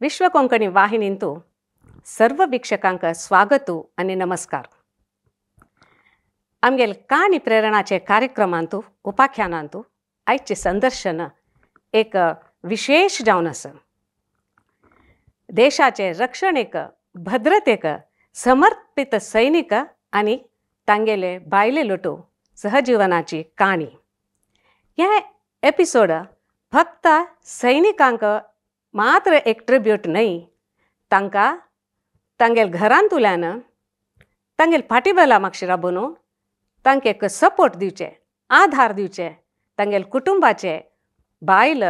विश्व कोंकणी वाहिनींतु सर्व वीक्षकांक स्वागत आनी नमस्कार। आमगेल काणी प्रेरणाचे कार्यक्रमांतु उपाख्यानांतु आयचे संदर्शन एक विशेष जावन आसा। देशाचे रक्षणेक भद्रतेक समर्पित सैनिक आनी तांगेले बायले लोटू सहजीवनाची काणी। हे एपिसोड फक्त सैनिकांक मात्र एक ट्रिब्यूट न्हय, तांकां तांगेल घरांतुल्यान तांगेल फाटीबला मागशी राबोवन तांकां एक सपोर्ट दिवचे, आधार दिवचे, तांगेल कुटुंबाचे बायल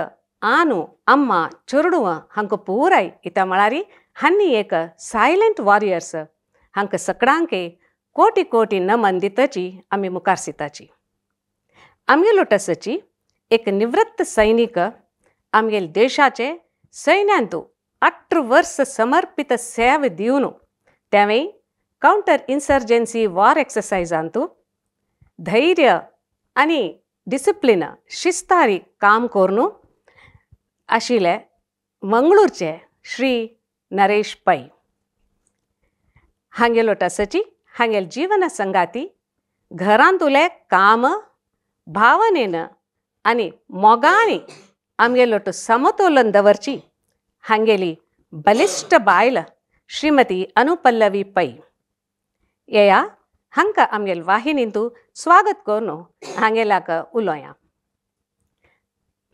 आनू अम्मा चेडवां हांकां पुराय इता म्हळ्यार हांणी एक सायलंट वॉरियर्स हांकां सगळ्यांक कोटी कोटी नमन दिताची आमी मुखार सिताची। आमगेलो टसची एक निवृत्त सैनिक आमगेल देशाचे सैन्यांतु 18 वर्स समर्पित सेवा दिवन त्यावेळी कावंटर इन्सर्जन्सी वॉर एक्सरसायजांतु धैर्य आनी डिसिप्लीन शिस्तारी काम करून आशिल्ले मंगळूरचे श्री नरेश पै हांगेलो टसची हांगेल जीवन संगाती घरांतुले काम भावनेन आनी मोगांनी आमगेलो तो समतोलन दवरची हांगेली बलिश्ट बायल श्रीमती अनुपल्लवी पै येया हांकां आमगेल वाहिनींतु स्वागत करून हांगेल्याक उलोया।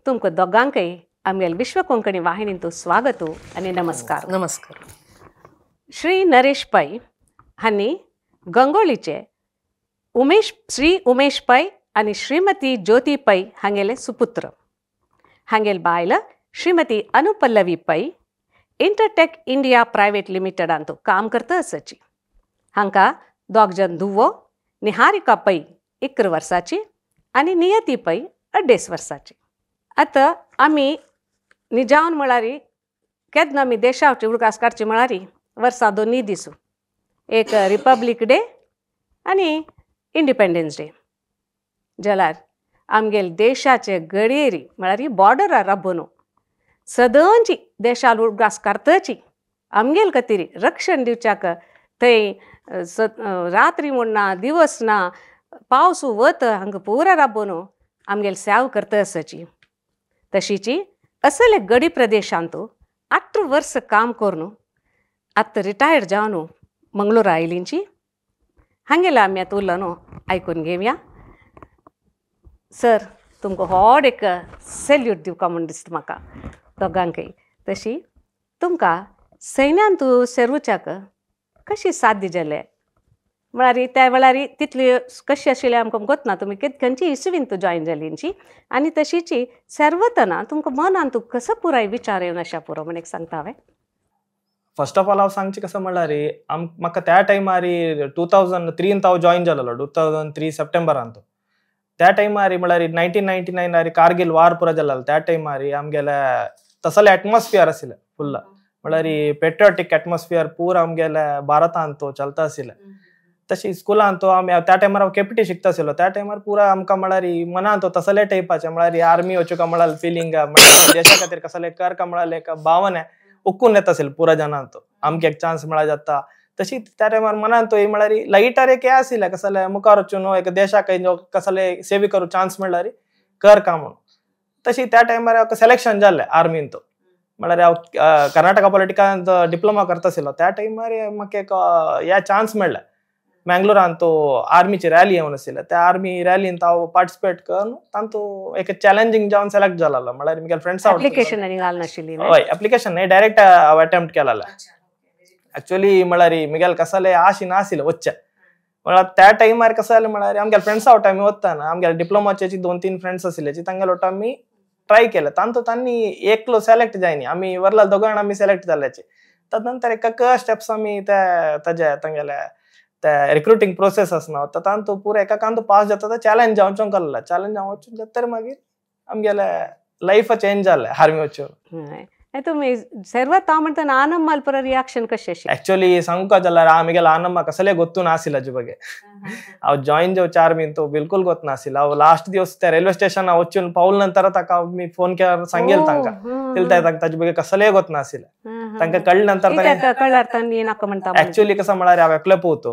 तुमकां दोगांकय आमगेल विश्व कोंकणी वाहिनींतु स्वागत आनी नमस्कार। नमस्कार। श्री नरेश पै हांणी गंगोलीचे उमेश श्री उमेश पै आनी श्रीमती ज्योती पै हांगेले सुपुत्र। हांगेल बायल Shrimati Anupallavi Pai Intertek India private लिमिटेडांतु काम करता आसाची। हांकां दोग जण धुवो निहारिका पै 11 वर्साची आनी नियती पै 2.5 वर्साची। आतां आमी निजावन म्हळ्यार केन्ना आमी देशाची उडगास काडची म्हळ्यार वर्सा दोनूय दिसू, एक रिपब्लीक डे आनी इंडिपेंडन्स डे। जाल्यार आमगेल देशाचे गडयेरी म्हळ्यार बॉर्डरार राबोवन सदांची देशाल उडगास काडताची आमगेल खातीर रक्षण दिवच्याक थंय रात्री म्हूण ना दिवस ना पावस वत हांगा पुरा राबोवन आमगेल सेवा करता आसाची। तशीची असले गडी प्रदेशांत 18 वर्स काम करून आतां रिटायर्ड जावन मंगळूर आयलींची हांगेला आमी आतां उलोवन आयकून घेवया। सर तुमकां व्हड एक सेल्यूट दिवका म्हूण दिसता म्हाका दोगांकय। तशी तुमकां सैन्यांत सेरुच्याक कशी साध्य जालें म्हळ्यार त्या वेळार तितली कशी आशिल्ली आमकां गोत ना, तुमी खंयची इसवीन जॉयन जालींची आनी तशीची सर्वतना तुमकां मनांत कसो पुराय विचार येवन अशा पुरो म्हण एक सांगता हांवें। फर्स्ट ऑफ ऑल हांव सांगचें कसो म्हणल्यार म्हाका त्या टायमार 2003 हांव जॉयन जालेलो, 2003 सप्टेंबरांत। त्या टायमार म्हळ्यार 1999 कारगिल वार पुरा जालेलो। त्या टायमार आमगेले तसले एटमॉस्फियर आशिल्लें फुल्ल, म्हळ्यार पेट्रियोटीक एटमॉस्फियर पुरा आमगेले भारतांत चलता आशिल्लें। तशी स्कुलांत आमी त्या टायमार हांव केपीटी शिकता आशिल्लो। त्या टायमार पुरा आमकां म्हळ्यार मनांत तसले टायपाचे म्हळ्यार आर्मी वचूंक म्हळ्यार फिलिंग, देशा खातीर कसले कर का म्हळ्यार एक भावना उक्कून येता आशिल्लें पुरा जनांत, आमकां एक चान्स मेळा जाता। तशी त्या टायमार मनांत म्हळ्यार लायटर एक हें आशिल्लें कसले मुखार वचून एक देशाक कसले सेवी करूं चान्स मेळ्ळ्यार कर का म्हणून। तशी त्या टायमार सिलेक्शन जालें आर्मींत, म्हळ्यार हांव कर्नाटका पॉलिटिकांत डिप्लोमा करता आशिल्लो। त्या टायमार म्हाका एक ह्या चान्स मेळ्ळें मँगलोरांत आर्मीची रॅली येवन आशिल्ले, त्या आर्मी रॅलींत हांव पार्टिसिपेट करून तातूंत एक चॅलेंजींग जावन सिलेक्ट जालेलो। म्हळ्यार म्हगेले फ्रेंड्स एप्लिकेशन आनी घालनाशिल्ली? हय, एप्लिकेशन न्हय, डायरेक्ट हांव अटेम्प्ट केलेलें। एक्चुअली म्हळ्यार म्हगेले कसले आशी नाशिल्लें वचचें, म्हळ्यार त्या टायमार कसो जालें म्हळ्यार आमगेले फ्रेंड्सा वांगडा आमी वतना आमगेले डिप्लोमाचे 2-3 फ्रेंड्स आशिल्ले तांगेले वांगडा आमी ट्राय केलें। तातूंत तांणी एकलो सिलेक्ट जायनी, आमी वरला दोगां जाण आमी सिलेक्ट जाल्याचे। तदनंतर एक स्टेप्स आमी ते ताजे तांगेले ते रिक्रुटींग प्रोसेस आसना तातूंत पुरा एकांत पास जाता चॅलेंज जावन वचूंक लागला। चॅलेंज जावन वचून जाता मागीर आमगेले लायफ चेंज जालें आर्मी वचून। तुमी सर्वता म्हणटा आनम्माल पुरा रिएक्शन कशें आशिल्लें? एक्चुअली सांगूका जाल्यार आमगेले आनम्मा कसले गोत्तू नाशिल्लें हाजे बगे। हांव जॉयन जावचे आर्मीन तो बिलकुल गोत नाशिल्लें। हांव लास्ट दिवस त्या रेल्वे स्टेशन वचून पावल नंतर ताका मी फोन केल्यार सांगेल तांकां ताजे बगे कसले गोत नाशिल्लें। तांकां कळ्ळे नंतर ऍक्च्युअली कसं म्हळ्यार हांव एकलो पोवतो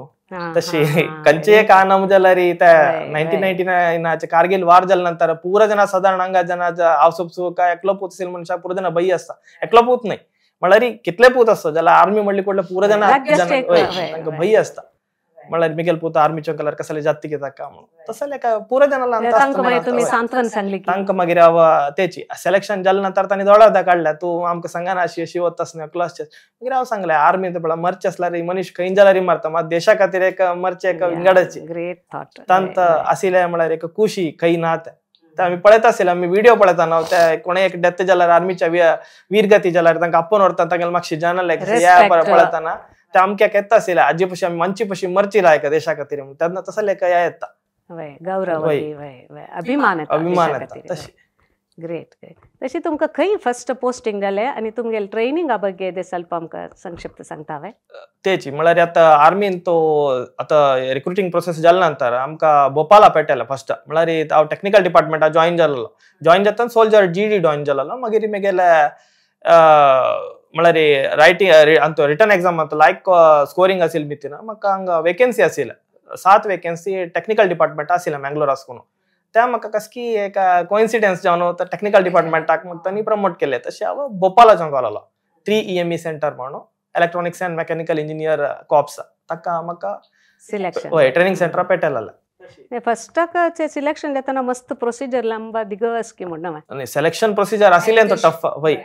तशी कंचे एक आनम जाल्यार त्या 1999 कारगिल वार जाल्या नंतर पुरा जना साधारण हांगा जना हांव सोपसो काय एकलो पूत असेल मनशा पुरा जना बई आसता एकलो पूत नाही म्हळ्यार कितले पूत आसता जाल्यार आर्मी म्हणली कोडले पुरा जना तांकां भंय आसता म्हळ्यार मिगेल पूत आर्मीचो कलर कसले जाती घेता म्हणून तसले पुरा जना तांकां मागीर हांव तेची सिलेक्शन जाल्या नंतर तांणी दोळा काडल्या तूं आमकां सांगना अशी अशी वता आसना क्लास मागीर हांव सांगलें आर्मी पळय मरचे आसल्यार मनीस खंय जाल्यार मरता मात देशा खातीर एक मरचे एक विंगडाची तांत आशिल्लें म्हळ्यार एक खुशी खंय ना ते आमी पळयता आशिल्ले आमी व्हिडिओ पळयता न्हू ते कोणें एक डेथ जाल्यार आर्मीच्या वीरगती जाल्यार तांकां आपोवन व्हरता तांकां मातशी जाणले पळयतना ते आमक्याक येता आशिल्ले आजी पशी आमी मानची पशी मरची लायक देशा खातीर तेन्ना तसले एक येता गौरव अभिमान अभिमान येता तशी. Great great. तशी तुमकां खंय फर्स्ट पोस्टिंग जालें आनी तुमगेले ट्रेनिंगा ಬಗ್ಗೆ ಸ್ವಲ್ಪ आमकां संक्षिप्त सांगता हांवें. तेची म्हळ्यार आतां आर्मीन तो आतां रिक्रुटींग प्रोसेस जाल्या नंतर आमकां भोपाला पेटयला फर्स्ट म्हळ्यार हांव टेक्निकल डिपार्टमेंटा जॉईन जाल्लो जॉईन जातना सोल्जर जी डी जॉईन जाल्लो मागीर मेगेले म्हळ्यार रायटिंग अंत रिटर्न एक्झाम अंत लायक स्कोरिंग आशिल्ली भितर म्हाका हांगा वेकेन्सी आशिल्ले 7 वेकेन्सी टेक्निकल डिपार्टमेंट आशिल्ले मँगलोर आसकून त्या म्हाका कसकी एक कोइन्सिडन्स जावन तर टेक्निकल डिपार्टमेंटाक म्हाका तांणी प्रमोट केले तशें हांव भोपाला जॉईन जालो 3 EME centre म्हणून electronics and mechanical engineer corps ताका म्हाका सिलेक्शन हय ट्रेनिंग सेंटर पेटयलें. फर्स्टाक सिलेक्शन जातना मस्त प्रोसिजर लांबा दिगस की म्हणून सिलेक्शन प्रोसिजर आशिल्लें तो टफ वय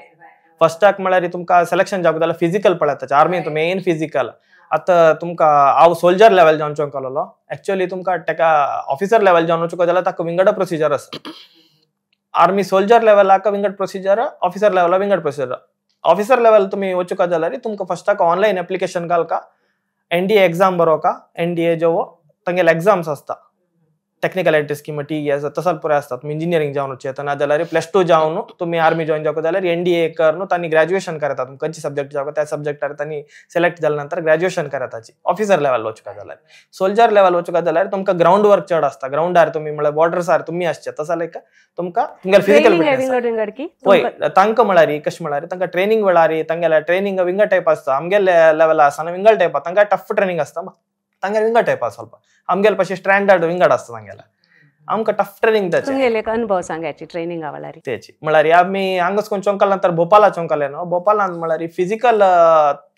फर्स्टाक म्हळ्यार तुमकां सिलेक्शन जावंक जाल्यार फिजिकल पळयता आर्मी मेन फिजिकल आतां तुमकां हांव सोल्जर लेवल जावन चोंकलेलो एक्चुअली तुमकां तेका ऑफिसर लेवल जावन वचूंक जाल्यार ताका विंगड प्रोसिजर आसा आर्मी सोल्जर लेवलाक विंगड प्रोसिजर ऑफिसर लेवला विंगड प्रोसिजर ऑफिसर लेवल तुमी वचूंक जाल्यार तुमकां फर्स्टाक ऑनलायन एप्लिकेशन घालका NDA exam बरोवका NDA जो तांगेले एग्जाम्स आसता टेक्निकल एंट्री स्कीम TES तसले पुराय आसता तुमी इंजिनियरींग जावन वचचें ना जाल्यार +2 जावन तुमी आर्मी जॉईन जावंक जाल्यार NDA करून तांणी ग्रॅज्युएशन करता तुमी खंयचे सब्जेक्ट जावं त्या सब्जेक्टार तांणी सिलेक्ट जाल्या नंतर ग्रॅज्युएशन करताची ऑफिसर लेवल वचूंक जाल्यार सोल्जर लेवल वचूंक जाल्यार तुमकां ग्रावंड वर्क चड आसता ग्रावंडार तुमी म्हळ्यार बॉर्डर्सार तुमी आसचे तसो लायक तुमकां तुमगेले फिजिकल वय तांकां म्हळ्यार कशें म्हळ्यार तांकां ट्रेनिंग वेळार तांगेले ट्रेनिंग विंगड टायप आसता आमगेले लेवल आसतना विंगड टायप तांकां टफ ट्रेनिंग आसता तांगेले विंगड टायप आसा ಸ್ವಲ್ಪ आमगेले पशी स्टँडर्ड विंगड आसता तांगेले आमकां टफ ट्रेनिंग ताचें. तुमगेले एक अनुभव सांगायची ट्रेनिंग वेळार. तेची म्हळ्यार आमी हांगासकून चोंकल नंतर भोपाला चोंकले न्हू भोपालान म्हळ्यार फिजिकल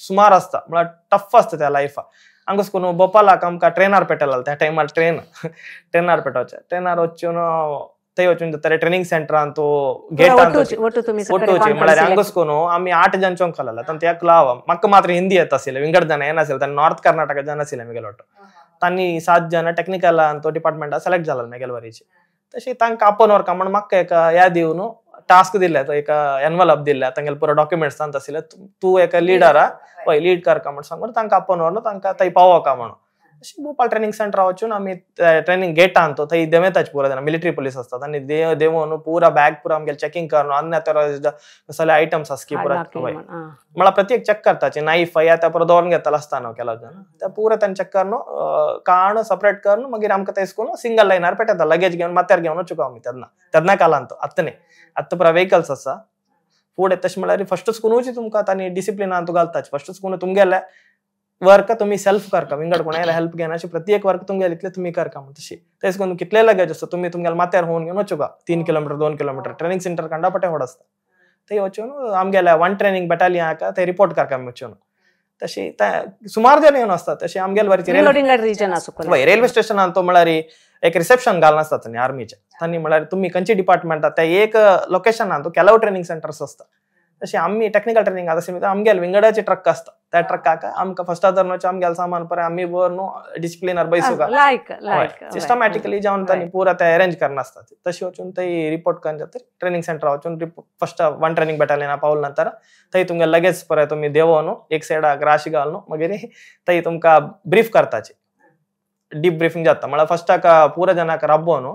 सुमार आसता म्हळ्यार टफ आसता त्या लायफा हांगासकून भोपालाक आमकां ट्रेनार पेटयलें त्या टायमार ट्रेनार पेटोवचें ट्रेनार वचून थंय वचून जाता ट्रेनिंग सेंटरान तो गेटान ಒಟ್ಟುಚಿ म्हळ्यार हांगासकून आमी 8 जण चोंकलेले तांचे एकलो हांव म्हाका मात्र हिंदी येता आशिल्लें विंगड जण येनाशिल्ले तांणी नॉर्थ कर्नाटका जण आशिल्ले मेगेले वाटो तांणी 7 जण टेक्निकल तो डिपार्टमेंटा सिलेक्ट जालें मेगेले वरीची तशें तांकां आपोवन व्हरका म्हण म्हाका एक याद दिवन टास्क दिले तो एक एनवलप दिले तांगेले पुरो डॉक्युमेंट्स तांत आशिल्ले तूं एक लिडर हय लीड करका म्हण सांगून तांकां आपोवन व्हरलो तांकां थंय पावोवका म्हणून अशें भोपाळ ट्रेनिंग सेंटर वचून आमी ट्रेनिंग गेटान तो थंय देंवयताच पुरा जाणां मिलिटरी पोलीस आसतात आनी देंवोवन पुरा बॅग पुरा आमगेले चॅकिंग करून अनऑथराइज्ड कसले आयटम्स आसा की पुरा म्हळ्यार प्रत्येक चॅक करताचे नायफ या त्या पुरा दवरून घेतालो आसता न्हू केलो जाण त्या पुरा तांणी चॅक करून काण सेपरेट करून मागीर आमकां थंय करून सिंगल लायनार पेटयता लगेज घेवन माथ्यार घेवन वचूंक आमी तेन्ना तेन्ना कालान तो आतां न्ही आतां पुरा वेहिकल्स आसा फुडें तशें म्हळ्यार फर्स्ट स्कुनूच तुमकां तांणी डिसिप्लिनान घालताच फर्स्ट स्कून तुमगेले वर्क तुम्ही सेल्फ करका विंगड कोणाला हेल्प घेना अशें प्रत्येक वर्क तुमगेले इतले तुमी करका म्हण तशी तेच करून कितले लगेज आसता तुमी तुमगेले माथ्यार होवन घेवन वचूंका 3 किलोमिटर 2 किलोमिटर ट्रेनिंग सेंटर कंडापटे व्हड आसता थंय वचून आमगेले 1 ट्रेनिंग बटालियनाक थंय रिपोर्ट करका आमी वचून तशी सुमार जण येवन आसता तशें आमगेले वरी रेल्वे स्टेशनान तो म्हळ्यार एक रिसेप्शन घालून आसता तांणी आर्मीचें तांणी म्हळ्यार तुमी खंयचे डिपार्टमेंटात त्या एक लोकेशनान तो केलाव ट्रेनिंग सेंटर्स आसता तशें आमी टेक्निकल ट्रेनिंग आसा आमगेले विंगडाचे ट्रक आसता त्या ट्रकाक आमकां फर्स्ट धरून आमगेले सामान पळय आमी व्हरून डिसिप्लिनार बैसूका सिस्टमॅटिकली जावन तांणी पुरा ते अरेंज करून आसता तशें वचून थंय रिपोर्ट करून जाता ट्रेनिंग सेंटर वचून फर्स्ट 1 ट्रेनिंग बटालियना पावले नंतर थंय तुमगे लगेज पळय तुमी देंवोवन एक सायडाक राशी घालून मागीर थंय तुमकां ब्रीफ करताचे डीप ब्रीफिंग जाता म्हळ्यार फर्स्टाक पुरा जणांक राबोवन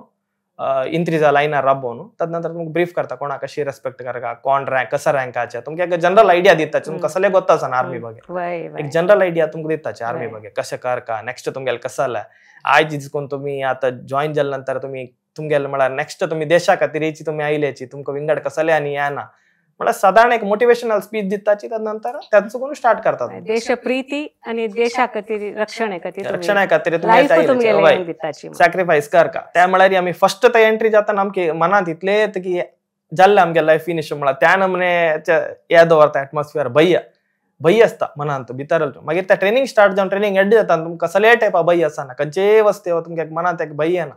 इंत्रिजा लायनार राबोवन तदनंतर तुमकां ब्रीफ करता कोणाक कशी रेस्पेक्ट करका कोण रँक कसो रँकाचे तुमकां एक जनरल आयडिया दिता तुमकां कसले गोत्ता आसना आर्मी ಬಗ್ಗೆ एक जनरल आयडिया तुमकां दिताचे आर्मी ಬಗ್ಗೆ कशें करका नेक्स्ट तुमगेले कसले आयज कोण तुमी आतां जॉईन जाल्या नंतर तुमी तुमगेले म्हळ्यार नेक्स्ट तुमी देशा खातीर तुमी आयल्याची तुमकां विंगड कसले आनी येना म्हळ्यार सादारण एक मोटिवेशनल स्पीच दिताची नंतर तांचो स्टार्ट करतात देश प्रीती आणि देशा खातीर रक्षणे खातीर रक्षणा खातीर तुमी सॅक्रिफायस करका. त्या म्हळ्यार आमी फर्स्ट ते एंट्री जाता आमके मनांत इतले की जाल्ले आमगे लायफ फिनिश म्हळ्यार त्या नमने हे दवरता एटमॉस्फियर भंय भंय आसता मनांत भितर. मागीर त्या ट्रेनिंग स्टार्ट जावन ट्रेनिंग एड जाता तुमकां कसले टायपा भंय आसना खंयचेय वस्ते तुमकां मनांत एक भंय येना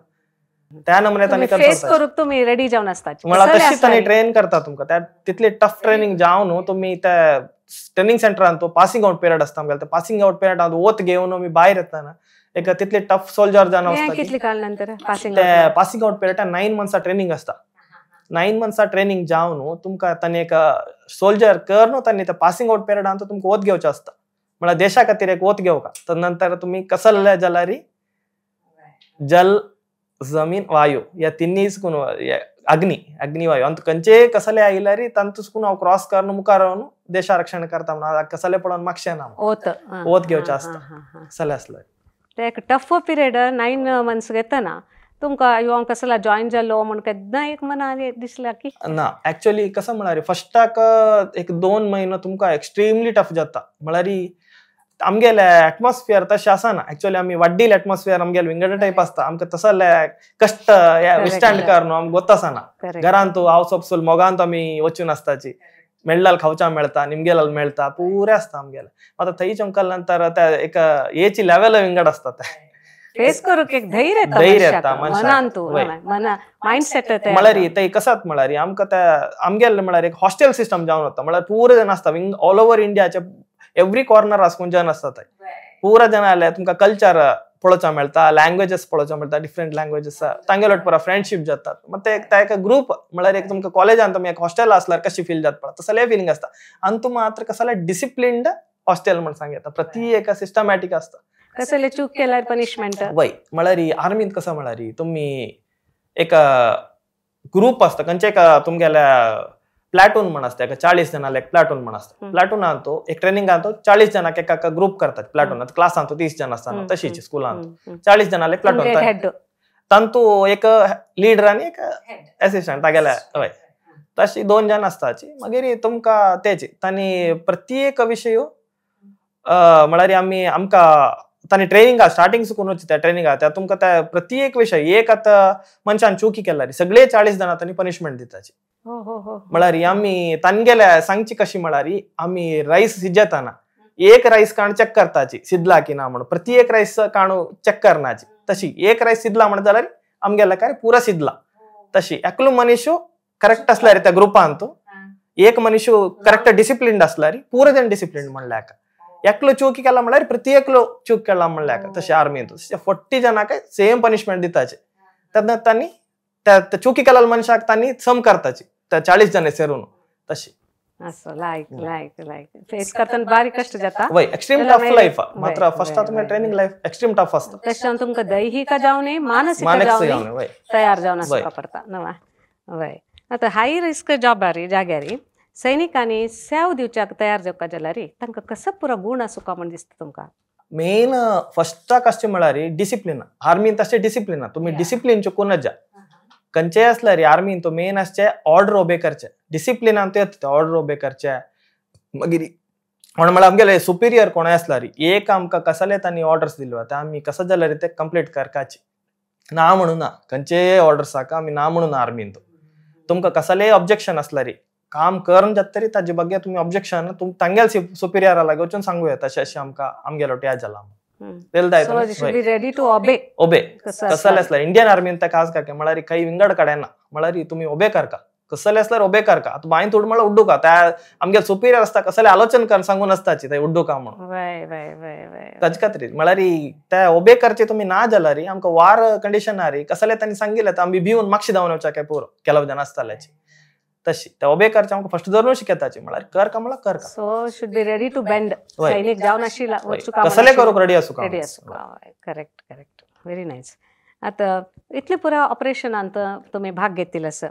त्या नमने तांणी फेस करूक तुमी रेडी जावन आसता म्हळ्यार तशी तांणी ट्रेन करता तुमकां. त्या तितले टफ ट्रेनिंग जावन तुमी त्या ट्रेनिंग सेंटरान तो पासिंग आउट पिरियड आसता आमगेलो, पासिंग आउट पिरियड वत घेवन आमी भायर येतना एक तितले टफ सोल्जर जावन आसता. कितले काळ नंतर passing out period 9 months training आसता. 9 months training जावन तुमकां तांणी एक सोल्जर कर तांणी पासिंग आउट पिरियडान तुमकां वत घेवचें आसता म्हळ्यार देशा खातीर एक वत घेवका. तर नंतर तुमी कसले जाल्यार जल जमीन वायू या तिन्ही सुकून अग्नी अग्निवायू अंत खंयचे कसले आयल्यार तांतू सुकून हांव क्रॉस करून मुखार रावन देशा रक्षण करता म्हणून कसले पळोवन मागशें ना वत घेवचें आसता कसले आसले ते एक टफ पिरियड 9 months घेतना तुमकां हांव कसला जॉईन जालो म्हण केन्ना एक मना दिसला की ना. एक्चुअली कसं म्हळ्यार फर्स्टाक एक 2 म्हयनो तुमकां एक्स्ट्रीमली टफ जाता म्हळ्यार आमगेले एटमॉस्फियर तशें आसना. एक्चुअली आमी वाड्डील एटमॉस्फियर आमगेले विंगड टायप आसता आमकां तसले कश्ट विस्टँड कर न्हू आमकां गोत आसना. घरांत हांव सोपसूल मोगांत आमी वचून आसताची मेळ्ळाल खावच्या मेळटा निमगेलाल मेळटा पुरे आसता आमगेले. आतां थंय चमकल नंतर त्या एक एची लेवल विंगड आसता ते फेस करूक एक धैर्य येता धैर्य येता मनांत मायंडसेट म्हळ्यार ते कसात म्हळ्यार आमकां त्या आमगेले म्हळ्यार एक हॉस्टेल सिस्टम जावन वता म्हळ्यार पुरे जण आसता ऑल ओवर इंडियाचे एवरी कॉर्नर आसकून जन आसता थंय पुरा जण आले तुमकां कल्चर पळोवचो मेळटा लँग्वेजीस पळोवचो मेळटा डिफरंट लँग्वेजीस तांगेले पुरा फ्रेंडशीप जातात. मागीर ते एक ग्रूप म्हळ्यार एक तुमकां कॉलेजान तुमी एक हॉस्टेल आसल्यार कशी फील जाता पळय तसले फिलिंग आसता. आनी तूं मात्र कसले डिसिप्लिन्ड हॉस्टेल म्हण सांग येता प्रति एक सिस्टमॅटीक आसता. कसले चूक केल्यार पनिशमेंट वय म्हळ्यार आर्मींत कसं म्हळ्यार तुमी एक ग्रूप आसता खंयचे एक तुमगेल्या प्लॅटून म्हण आसता एका 40 जणांक एक प्लॅटून म्हण आसता. प्लॅटूनान तो एक ट्रेनिंगान तो 40 जणांक एका ग्रूप करतात प्लॅटून क्लासान तो 30 जण आसता तशीच स्कुलान 40 जणांक एक प्लॅटून तांतू एक लिडर आनी एक एसिस्टंट तागेले हय तशी 2 जण आसताची. मागीर तुमकां तेची तांणी प्रत्येक विशय म्हळ्यार आमी आमकां तांणी ट्रेनिंग स्टार्टिंग सुकून त्या ट्रेनिंग त्या तुमकां त्या प्रत्येक विशय एक आतां मनशान चुकी केल्यार सगळे 40 जाणां तांणी पनिशमेंट दिताची. म्हळ्यार आमी तांगेले सांगची कशी म्हळ्यार आमी रायस शिजयतना एक रायस काण चेक करताची शिजला की ना म्हणून प्रत्येक रायस काणू चेक करनाची तशी एक रायस शिजला म्हणून जाल्यार आमगेले काय पुरा शिजला तशी एकलो मनीस करेक्ट आसल्यार त्या ग्रुपांत एक मनीस करेक्ट डिसिप्लिन्ड आसल्यार पुरा जण डिसिप्लिन्ड म्हणल्यार एकलो चूक केला म्हळ्यार प्रत्येकलो चूक केला म्हणल्यार तशें आर्मींत 40 जाणांक सेम पनिशमेंट दिताचे. तेन्ना तांणी त्या चुकी केल्या मनशाक तांणी सम करताची त्या 40 जण सेरून तशी लायक लायक लायक फेस करतना बारीक कश्ट जाता वय एक्स्ट्रीम टफ लायफ मात्र फर्स्ट तुमगे ट्रेनिंग लायफ एक्स्ट्रीम टफ आसता. तशें तुमकां दैहिक जावनी मानसीक जावनी तयार जावन आसपा पडटा नवा वय. आतां हाय रिस्क जॉबारी जाग्यारी सैनिकांनी सेव दिवच्याक तयार जावपा जाल्यार तांकां कसो पुरो गूण आसूका म्हण दिसता तुमकां? मेन फर्स्टाक आसचें म्हळ्यार डिसिप्लीन. आर्मीन तशें डिसिप्लीन तुमी डिसिप्लीन चुकूनच जा खंयचेय आसल्यार आर्मीन तो मेन आसचें ऑर्डर ओबे करचें डिसिप्लिनान तो येता ऑर्डर ओबे करचें. मागीर कोण म्हळ्यार आमगेले सुपिरियर कोणूय आसल्यार एक आमकां कसले तांणी ऑर्डर्स दिल्यो ते आमी कसो जाल्यार ते कंप्लीट करपाची ना म्हणून ना खंयचेय ऑर्डर्स आमी ना म्हणून आर्मीन तो तुमकां कसलेय ऑब्जेक्शन आसल्यार काम करून जाता तरी ताजे ಬಗ್ಗೆ तुमी ऑब्जेक्शन तुम तांगेल सुपिरियरा लागीं वचून सांगू येता अशें अशें आमकां आमगेलो ह्या जाला रेडी टू ओबे ओबे कसले आसल्यार इंडियन आर्मीन ते खास करके म्हळ्यार खंय विंगड कडेन ना म्हळ्यार तुमी ओबे करका कसले आसल्यार ओबे करका. आतां बांयत उड म्हळ्यार उड्डुका त्या आमगेल सुपिरियर आसता कसले आलोचन कर सांगून आसताची थंय उड्डुका म्हणून ताजे खातीर म्हळ्यार त्या ओबे करचे तुमी ना जाल्यार आमकां वार कंडिशन आरी कसले तांणी सांगिल्लें आमी भिवन मातशें धांवन वचपाक काय पुरो केलव जाण आसताल्याची तशी त्या ओबे करचे आमकां फर्स्ट धरून शिकयताची म्हळ्यार कर का म्हळ्यार कर का. So should be ready to bend सैनिक जावन आशिल्ला कसले करूंक रेडी आसूं रेडी आसूं. Correct correct very nice. आतां इतले पुरा ऑपरेशनांत तुमी भाग घेतिल्लो आसा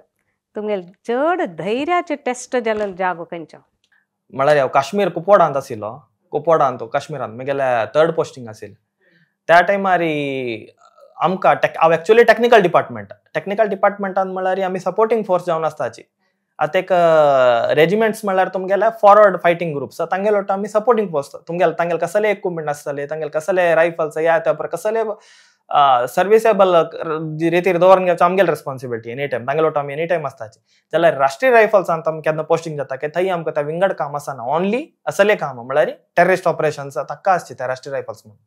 तुमगेले चड धैर्याचे टेस्ट जाल्लो जागो खंयचो? म्हळ्यार हांव काश्मीर कुपवाडांत आशिल्लो कुपवाडांत काश्मीरांत म्हगेले थर्ड पोस्टिंग आशिल्लें त्या टायमार आमकां हांव एक्चुअली टेक्निकल डिपार्टमेंट टेक्निकल डिपार्टमेंटान म्हळ्यार आमी सपोर्टींग फोर्स जावन आसताची. आतां एक रेजिमेंट्स म्हणल्यार तुमगेले फॉरवर्ड फायटींग ग्रुप्स तांगेले वांगडा आमी सपोर्टींग फोर्स तुमगेले तांगेले कसले इक्विपमेंट आसतले तांगेले कसले रायफल्स या त्या कसले सर्विसेबल रितीर दवरून घेवचो आमगेले रिस्पॉन्सिबिलिटी एनी टायम तांगेले वांगडा आमी एनी टायम आसताची. जाल्यार राष्ट्रीय रायफल्सान आमकां केन्ना पोस्टिंग जाता की थंय आमकां त्या विंगड काम आसना ओनली असले काम म्हळ्यार टेररिस्ट ऑपरेशन्स ताका आसची त्या राष्ट्रीय रायफल्स म्हणून.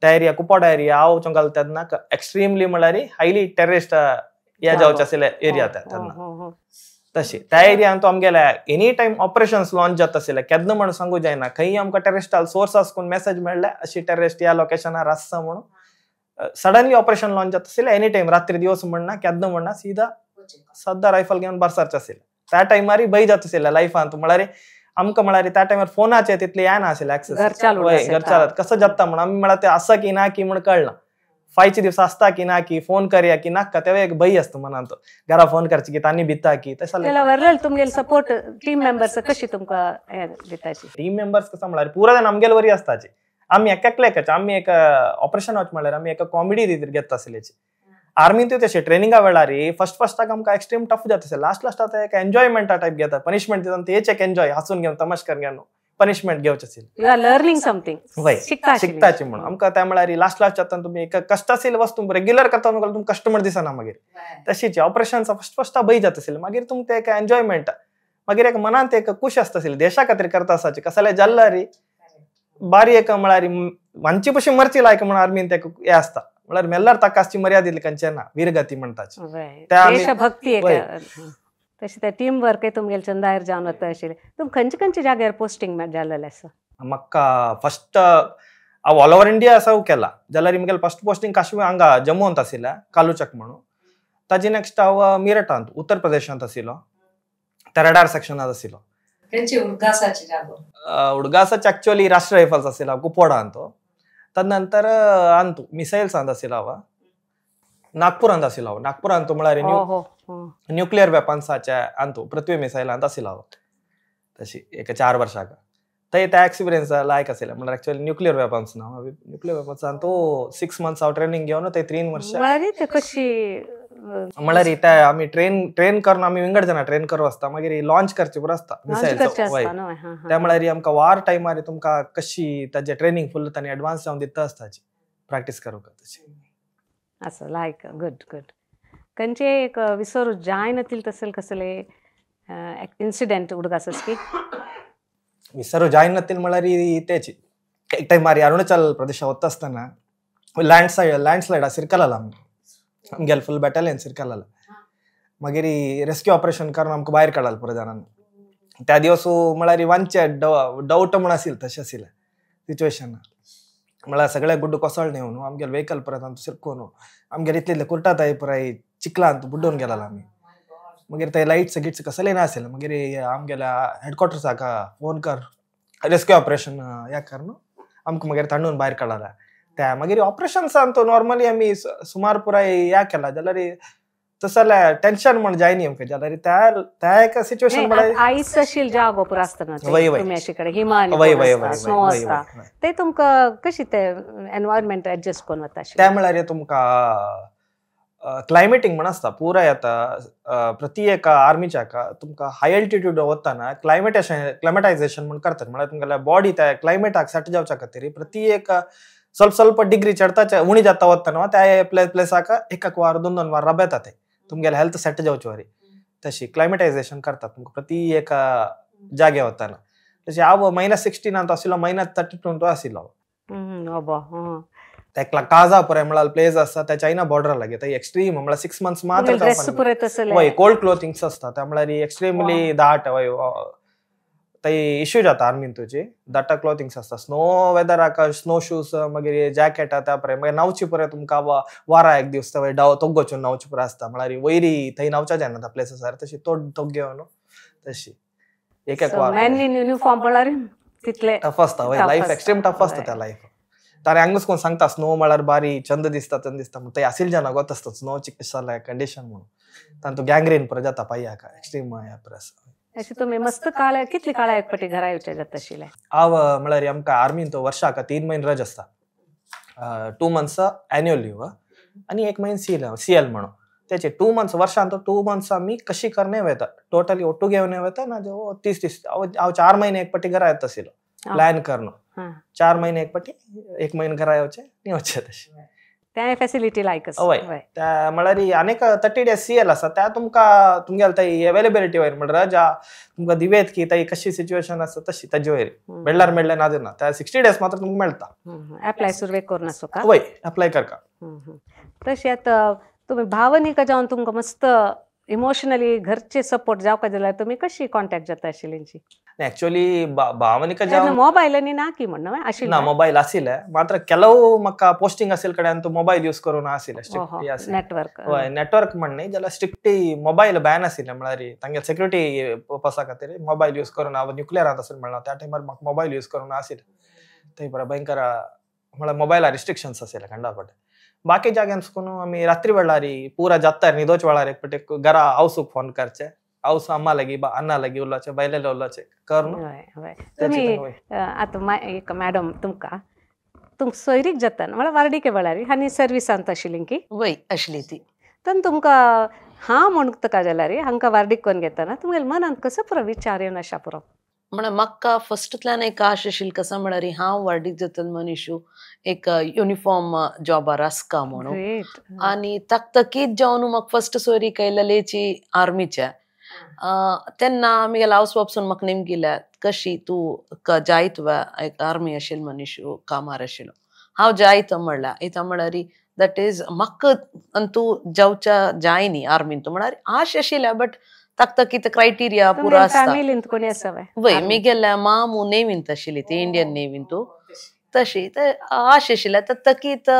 त्या एरिया कुपवाडा एरिया हांव वचूंक तेन्ना एक्स्ट्रीमली म्हळ्यार हायली टेररिस्ट या जावचे आशिल्ले एरिया तेन्ना तशी त्या एरियान तो आमगेले एनी टायम ऑपरेशन्स लॉन्च जाता आशिल्ले केन्ना म्हणून सांगू जायना खंय आमकां टेररिस्टाल सोर्स आसकून मेसेज मेळ्ळे अशी टेररिस्ट ह्या लोकेशनार आसता म्हणून सडनली ऑपरेशन लॉन्च जाता आशिल्लें एनी टायम रात्री दिवस म्हणना केन्ना म्हणना सीधा सद्दां रायफल घेवन बरसारचें आशिल्लें. त्या टायमार भंय जाता आशिल्लें लायफांत म्हळ्यार आमकां म्हळ्यार त्या टायमार फोनाचे तितले येना आशिल्लें एक्सेस घरच्या कसो जाता म्हणून आमी म्हळ्यार ते आसा की ना की म्हण कळना फायचे दिवस आसता की ना की फोन करया की नाका तेव्हा एक भंय आसता मनांत घरा फोन करची की तांणी भिता की तशें. तुमगेले सपोर्ट टीम मेंबर्स कशी तुमकां दिताची? टीम मेंबर्स कसं म्हळ्यार पुरा जाण आमगेले वरी आसताची आमी एकले एकाचे आमी एक ऑपरेशन वच म्हळ्यार आमी एका कॉमेडी रितीर घेता आसलेची. आर्मींतूय तशें ट्रेनिंगा वेळार फर्स्ट फर्स्टाक आमकां एक्स्ट्रीम टफ जाता आसलें लास्ट लास्ट आतां एक एन्जॉयमेंटा टायप घेता पनिशमेंट दिता तेच एक एन्जॉय हांसून घेवन तमाश करून घेवन पनिशमेंट घेवचें आशिल्लें. You are learning something वय शिकताची म्हणून आमकां त्या म्हळ्यार लास्ट लास्ट जाता तुमी एक कश्ट आशिल्लें वस्तू रेग्युलर करता तुमकां तुमकां कस्टमर दिसना मागीर तशीच ऑपरेशन फर्स्ट फर्स्टा भंय जाता आशिल्लें मागीर तुमकां एक एन्जॉयमेंट मागीर एक मनांत एक खुश आसता आशिल्लें देशा खातीर करता आसाची कसले जाल्यार बारी एक म्हळ्यार वांची पशी मरची लायक म्हणून आर्मीन ते हें आसता म्हळ्यार मेल्ल्यार ताका आसची मर्यादा इतली खंयचें ना वीरगती म्हणटाची देशभक्ती. तशें ते टीम वर्कय तुमगेले चंदायर जावन वता आशिल्लें. तुमी खंयचे खंयचे जाग्यार पोस्टिंग जाल्लें आसा? म्हाका फर्स्ट हांव ऑल ओवर इंडिया असो केला जाल्यार म्हगेलें फर्स्ट पोस्टिंग काश्मीर हांगा जम्मूंत आशिल्लें कालूचक म्हणून. ताजे नेक्स्ट हांव मिरठांत उत्तर प्रदेशांत आशिल्लो त्या रडार सेक्शनांत आशिल्लो. उडगासाचे एक्चुअली राष्ट्रीय रायफल्स आशिल्लो कुपवाडांत. तदनंतर अंतू मिसायल्सांत आशिल्लो हांव नागपुरांत आशिल्लो हांव नागपुरांत म्हळ्यार न्युक्लियर वेपन्साचे अंतू पृथ्वी मिसायलांत आशिल्लो हांव तशी एक 4 वर्साक थंय त्या एक्सपिरियन्स लायक आशिल्लें म्हळ्यार एक्चुअली न्युक्लियर वेपन्स ना न्युक्लियर वेपन्सान तो 6 मंथ्स हांव ट्रेनिंग घेवन थंय 3 वर्सां कशी म्हळ्यार ते आमी ट्रेन ट्रेन करून आमी विंगड जाणां ट्रेन करूं आसता मागीर लॉन्च करचे पुरो आसता मिसायल त्या म्हळ्यार आमकां वार टायमार तुमकां कशी ताजे ट्रेनिंग फुल तांणी एडवान्स जावन दिता आसताची प्रॅक्टीस करूंक तशी असो लायक. Good good. खंयचे एक विसरू जायना तसले कसले इन्सिडेंट उडगास की विसरू जायना म्हळ्यार तेच एक टायमार अरुणाचल प्रदेशा वता आसतना लँडस्लायड सिरकलाला आमी आमगेले फुल बॅटालियन सिरकलाला मागीर रेस्क्यू ऑपरेशन करून आमकां भायर काडला पुरो जाणांनी. त्या दिवस म्हळ्यार वांचे डावट म्हण आशिल्लें तशें आशिल्लें सिच्युएशन म्हळ्यार सगळे गुड्डू कोसळ्ळे न्हू आमगेले वेहिकल परत आमचो सिरकोन आमगेले इतले इतले कुर्टा ताय पुराय चिखलांत बुड्डोवन गेला आमी. मागीर ते लायट्स गिट्स कसले ना आशिल्लें मागीर आमगेल्या हेडक्वॉर्टर्साक फोन कर रेस्क्यू ऑपरेशन ह्या कर न्हू आमकां मागीर तांडून भायर काडला. त्या मागीर ऑपरेशन्सान तो नॉर्मली आमी सुमार पुराय ह्या केला जाल्यार तसले टेन्शन म्हण जायनी आमकां जाल्यार त्या त्या एका सिच्युएशन आयस आशिल्ले जागो पुरो आसतना हिमालय स्नो आसता ते तुमकां कशी ते एनवायरमेंट एडजस्ट करून वता? त्या म्हळ्यार तुमकां क्लायमेटींग म्हण आसता पुराय आतां प्रति एका आर्मीच्या तुमकां हाय एल्टिट्यूड वतना क्लायमेटायजेशन म्हण करतात म्हळ्यार तुमकां बॉडी त्या क्लायमेटाक सेट जावच्या खातीर प्रति एक ಸ್ವಲ್ಪ ಸ್ವಲ್ಪ ಡಿಗ್ರಿ चडता उणी जाता वतना त्या प्लेसाक एक एक वार 2-2 वार रब येता ते तुमगेले हेल्थ सेट जावचे वरी तशी क्लायमेटायजेशन करतात तुमकां प्रति एका जाग्या वतना. तशें हांव -16 आशिल्लो -32 आशिल्लो. तेका काजा पुराय म्हळ्यार प्लेस आसा त्या चायना बॉर्डर लागीं थंय एक्स्ट्रीम म्हळ्यार 6 मंथ्स मात्र वय कोल्ड क्लोथिंग्स आसता त्या म्हळ्यार एक्स्ट्रीमली दाट वय थंय इश्यू जाता आर्मीन तुजी दाटा क्लोथिंग्स आसता स्नो वेदराक स्नो शूज मागीर जॅकेट त्या पुराय मागीर न्हांवची पुराय तुमकां वारा एक दीस थंय डाव तोग्गोचून न्हांवची पुराय आसता म्हळ्यार वयरी थंय न्हांवच्या जायना त्या प्लेसीसार तशी तोग घेवन तशी एक एक वार युनिफॉर्म म्हळ्यार तितले टफ आसता वय लायफ एक्स्ट्रीम टफ आसता त्या लायफ. ताणें हांगाच कोण सांगता स्नो म्हळ्यार बारी चंद दिसता चंद दिसता म्हण थंय आशिल्ले जाणां गोत आसता स्नोची कशें कंडिशन म्हणून तांतू गँग्रीन पुरो जाता पांयाक एक्स्ट्रीम ह्या पुरो आसा. अशें तुमी मस्त काळ कितली काळा एक फावटी घरा येवचें जाता आशिल्लें? हांव म्हळ्यार आमकां आर्मीन तो वर्साक 3 म्हयने रज आसता 2 मंथ्स एन्युअल लीव आनी 1 म्हयनो सी एल म्हणून त्याचे 2 मंथ्स वर्षांत 2 मंथ्स आमी कशी करणे वता टोटली ಒಟ್ಟು घेवन वता ना जो 30 30 हांव 4 महिने एक पट्टी घरा येता आशिल्लो प्लॅन करून 4 महिने एक पट्टी 1 महिने घरा येवचे न्ही वचचे तशें त्या फॅसिलिटी लायक हय त्या म्हळ्यार आनीक 30 डेज सीएल आसा त्या तुमकां तुमगेले थंय अवेलेबिलिटी वयर म्हणल्यार रजा तुमकां दिवेत की थंय कशी सिच्युएशन आसा तशी ताजे वयर मेळल्यार मेळ्ळें ना ना त्या 60 डेज मात्र तुमकां मेळटा. अप्लाय सुरवेक करून आसो वय अप्लाय करका. तशें आतां तुमी भावनीक जावन तुमकां मस्त इमोशनली घरचे सपोर्ट जावका जाल्यार तुमी कशी कॉन्टॅक्ट जाता आशिल्ली? ऍक्च्युअली भावनिक जावन मोबायल आनी ना की म्हण आशिल्लें ना मोबायल आशिल्लें मात्र ಕೆಲವು म्हाका पोस्टिंग आशिल्ले कडेन तो मोबायल यूज करून आशिल्लें स्ट्रिक्टली आशिल्लें नेटवर्क हय नेटवर्क म्हण न्ही जाल्यार स्ट्रिक्टली मोबायल बॅन आशिल्लें म्हळ्यार तांगेले सेक्युरिटी पर्पसा खातीर मोबायल यूज करून हांव न्युक्लियरांत आशिल्लें म्हणल्यार त्या टायमार म्हाका मोबायल यूज करून आशिल्लें थंय बरें भयंकर म्हळ्यार मोबायला रिस्ट्रिक्शन्स आशिल्ले खंडापट. बाकी जाग्यान सुकून आमी रात्री वेळार पुरा जाता न्हिदोच वेळार एक पटे घरा आवसूक फोन करचे आवस अम्मा लागी अण्णा लागी उलोवचें बायलेले उलोवचें करून. तुमी आतां एक मॅडम तुमकां तुमकां सोयरीक जाता म्हळ्यार वार्डिके वेळार आनी सर्विसांत आशिल्ली की वय आशिल्ली ती तेन्ना तुमकां हां म्हणूंक तुका जाल्यार हांकां वार्डीक करून घेतना तुमगेले मनांत कसो पुरो विचार येवन अशा पुरो म्हळ्यार म्हाका फस्टूतल्यान एक आश आशिल्ली कसो म्हळ्यार हांव वार्डीक जातलें मनीशू एक युनिफॉर्म जॉबार आसका म्हणून आनी तकतकीत जावन म्हाका फस्ट सोयरीक आयलेलेची आर्मीच्या तेन्ना आमगेले हावस बापसून म्हाका नेमकिल्या कशी तूं जायत वा एक आर्मी आशिल्लो मनीशू कामार आशिल्लो हांव जायत म्हणल्यार इता म्हळ्यार that is म्हाका आनी तूं जावच्या जाय न्ही आर्मीन तूं म्हळ्यार आश आशिल्ल्या बट तकतकीत क्रायटेरिया पुरो आसता. वय मिगेल्या मामू नेवींत आशिल्ली ती इंडियन नेवींतू तशी तर आश आशिल्ल्या तर तकीत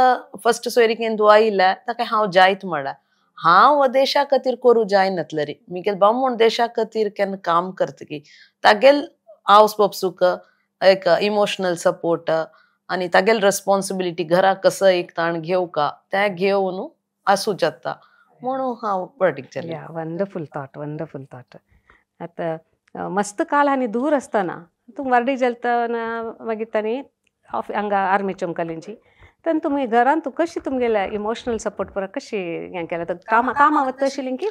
फस्ट सोयरीकेन तूं आयिल्ल्या ताका हांव जायत म्हणल्यार हांव देशा खातीर करूं जायनातलें रे मिगेल बामण देशा खातीर केन्ना काम करता की तागेल हावस बापसूक एक इमोशनल सपोर्ट आनी तागेल रेस्पॉन्सिबिलिटी घरा कसो एक ताण घेवका तें घेवन आसूं जाता म्हणून हांव वार्डीक जालें. Wonderful thought wonderful thought. आतां मस्त काळ आनी दूर आसतना तूं वार्डीक जातना मागीर तांणी हांगा आर्मी चमकलींची तेन्ना तुमी घरांत तूं कशी तुमगेले इमोशनल सपोर्ट पुरो कशी हें केलें? कामां कामां वता आशिल्ली की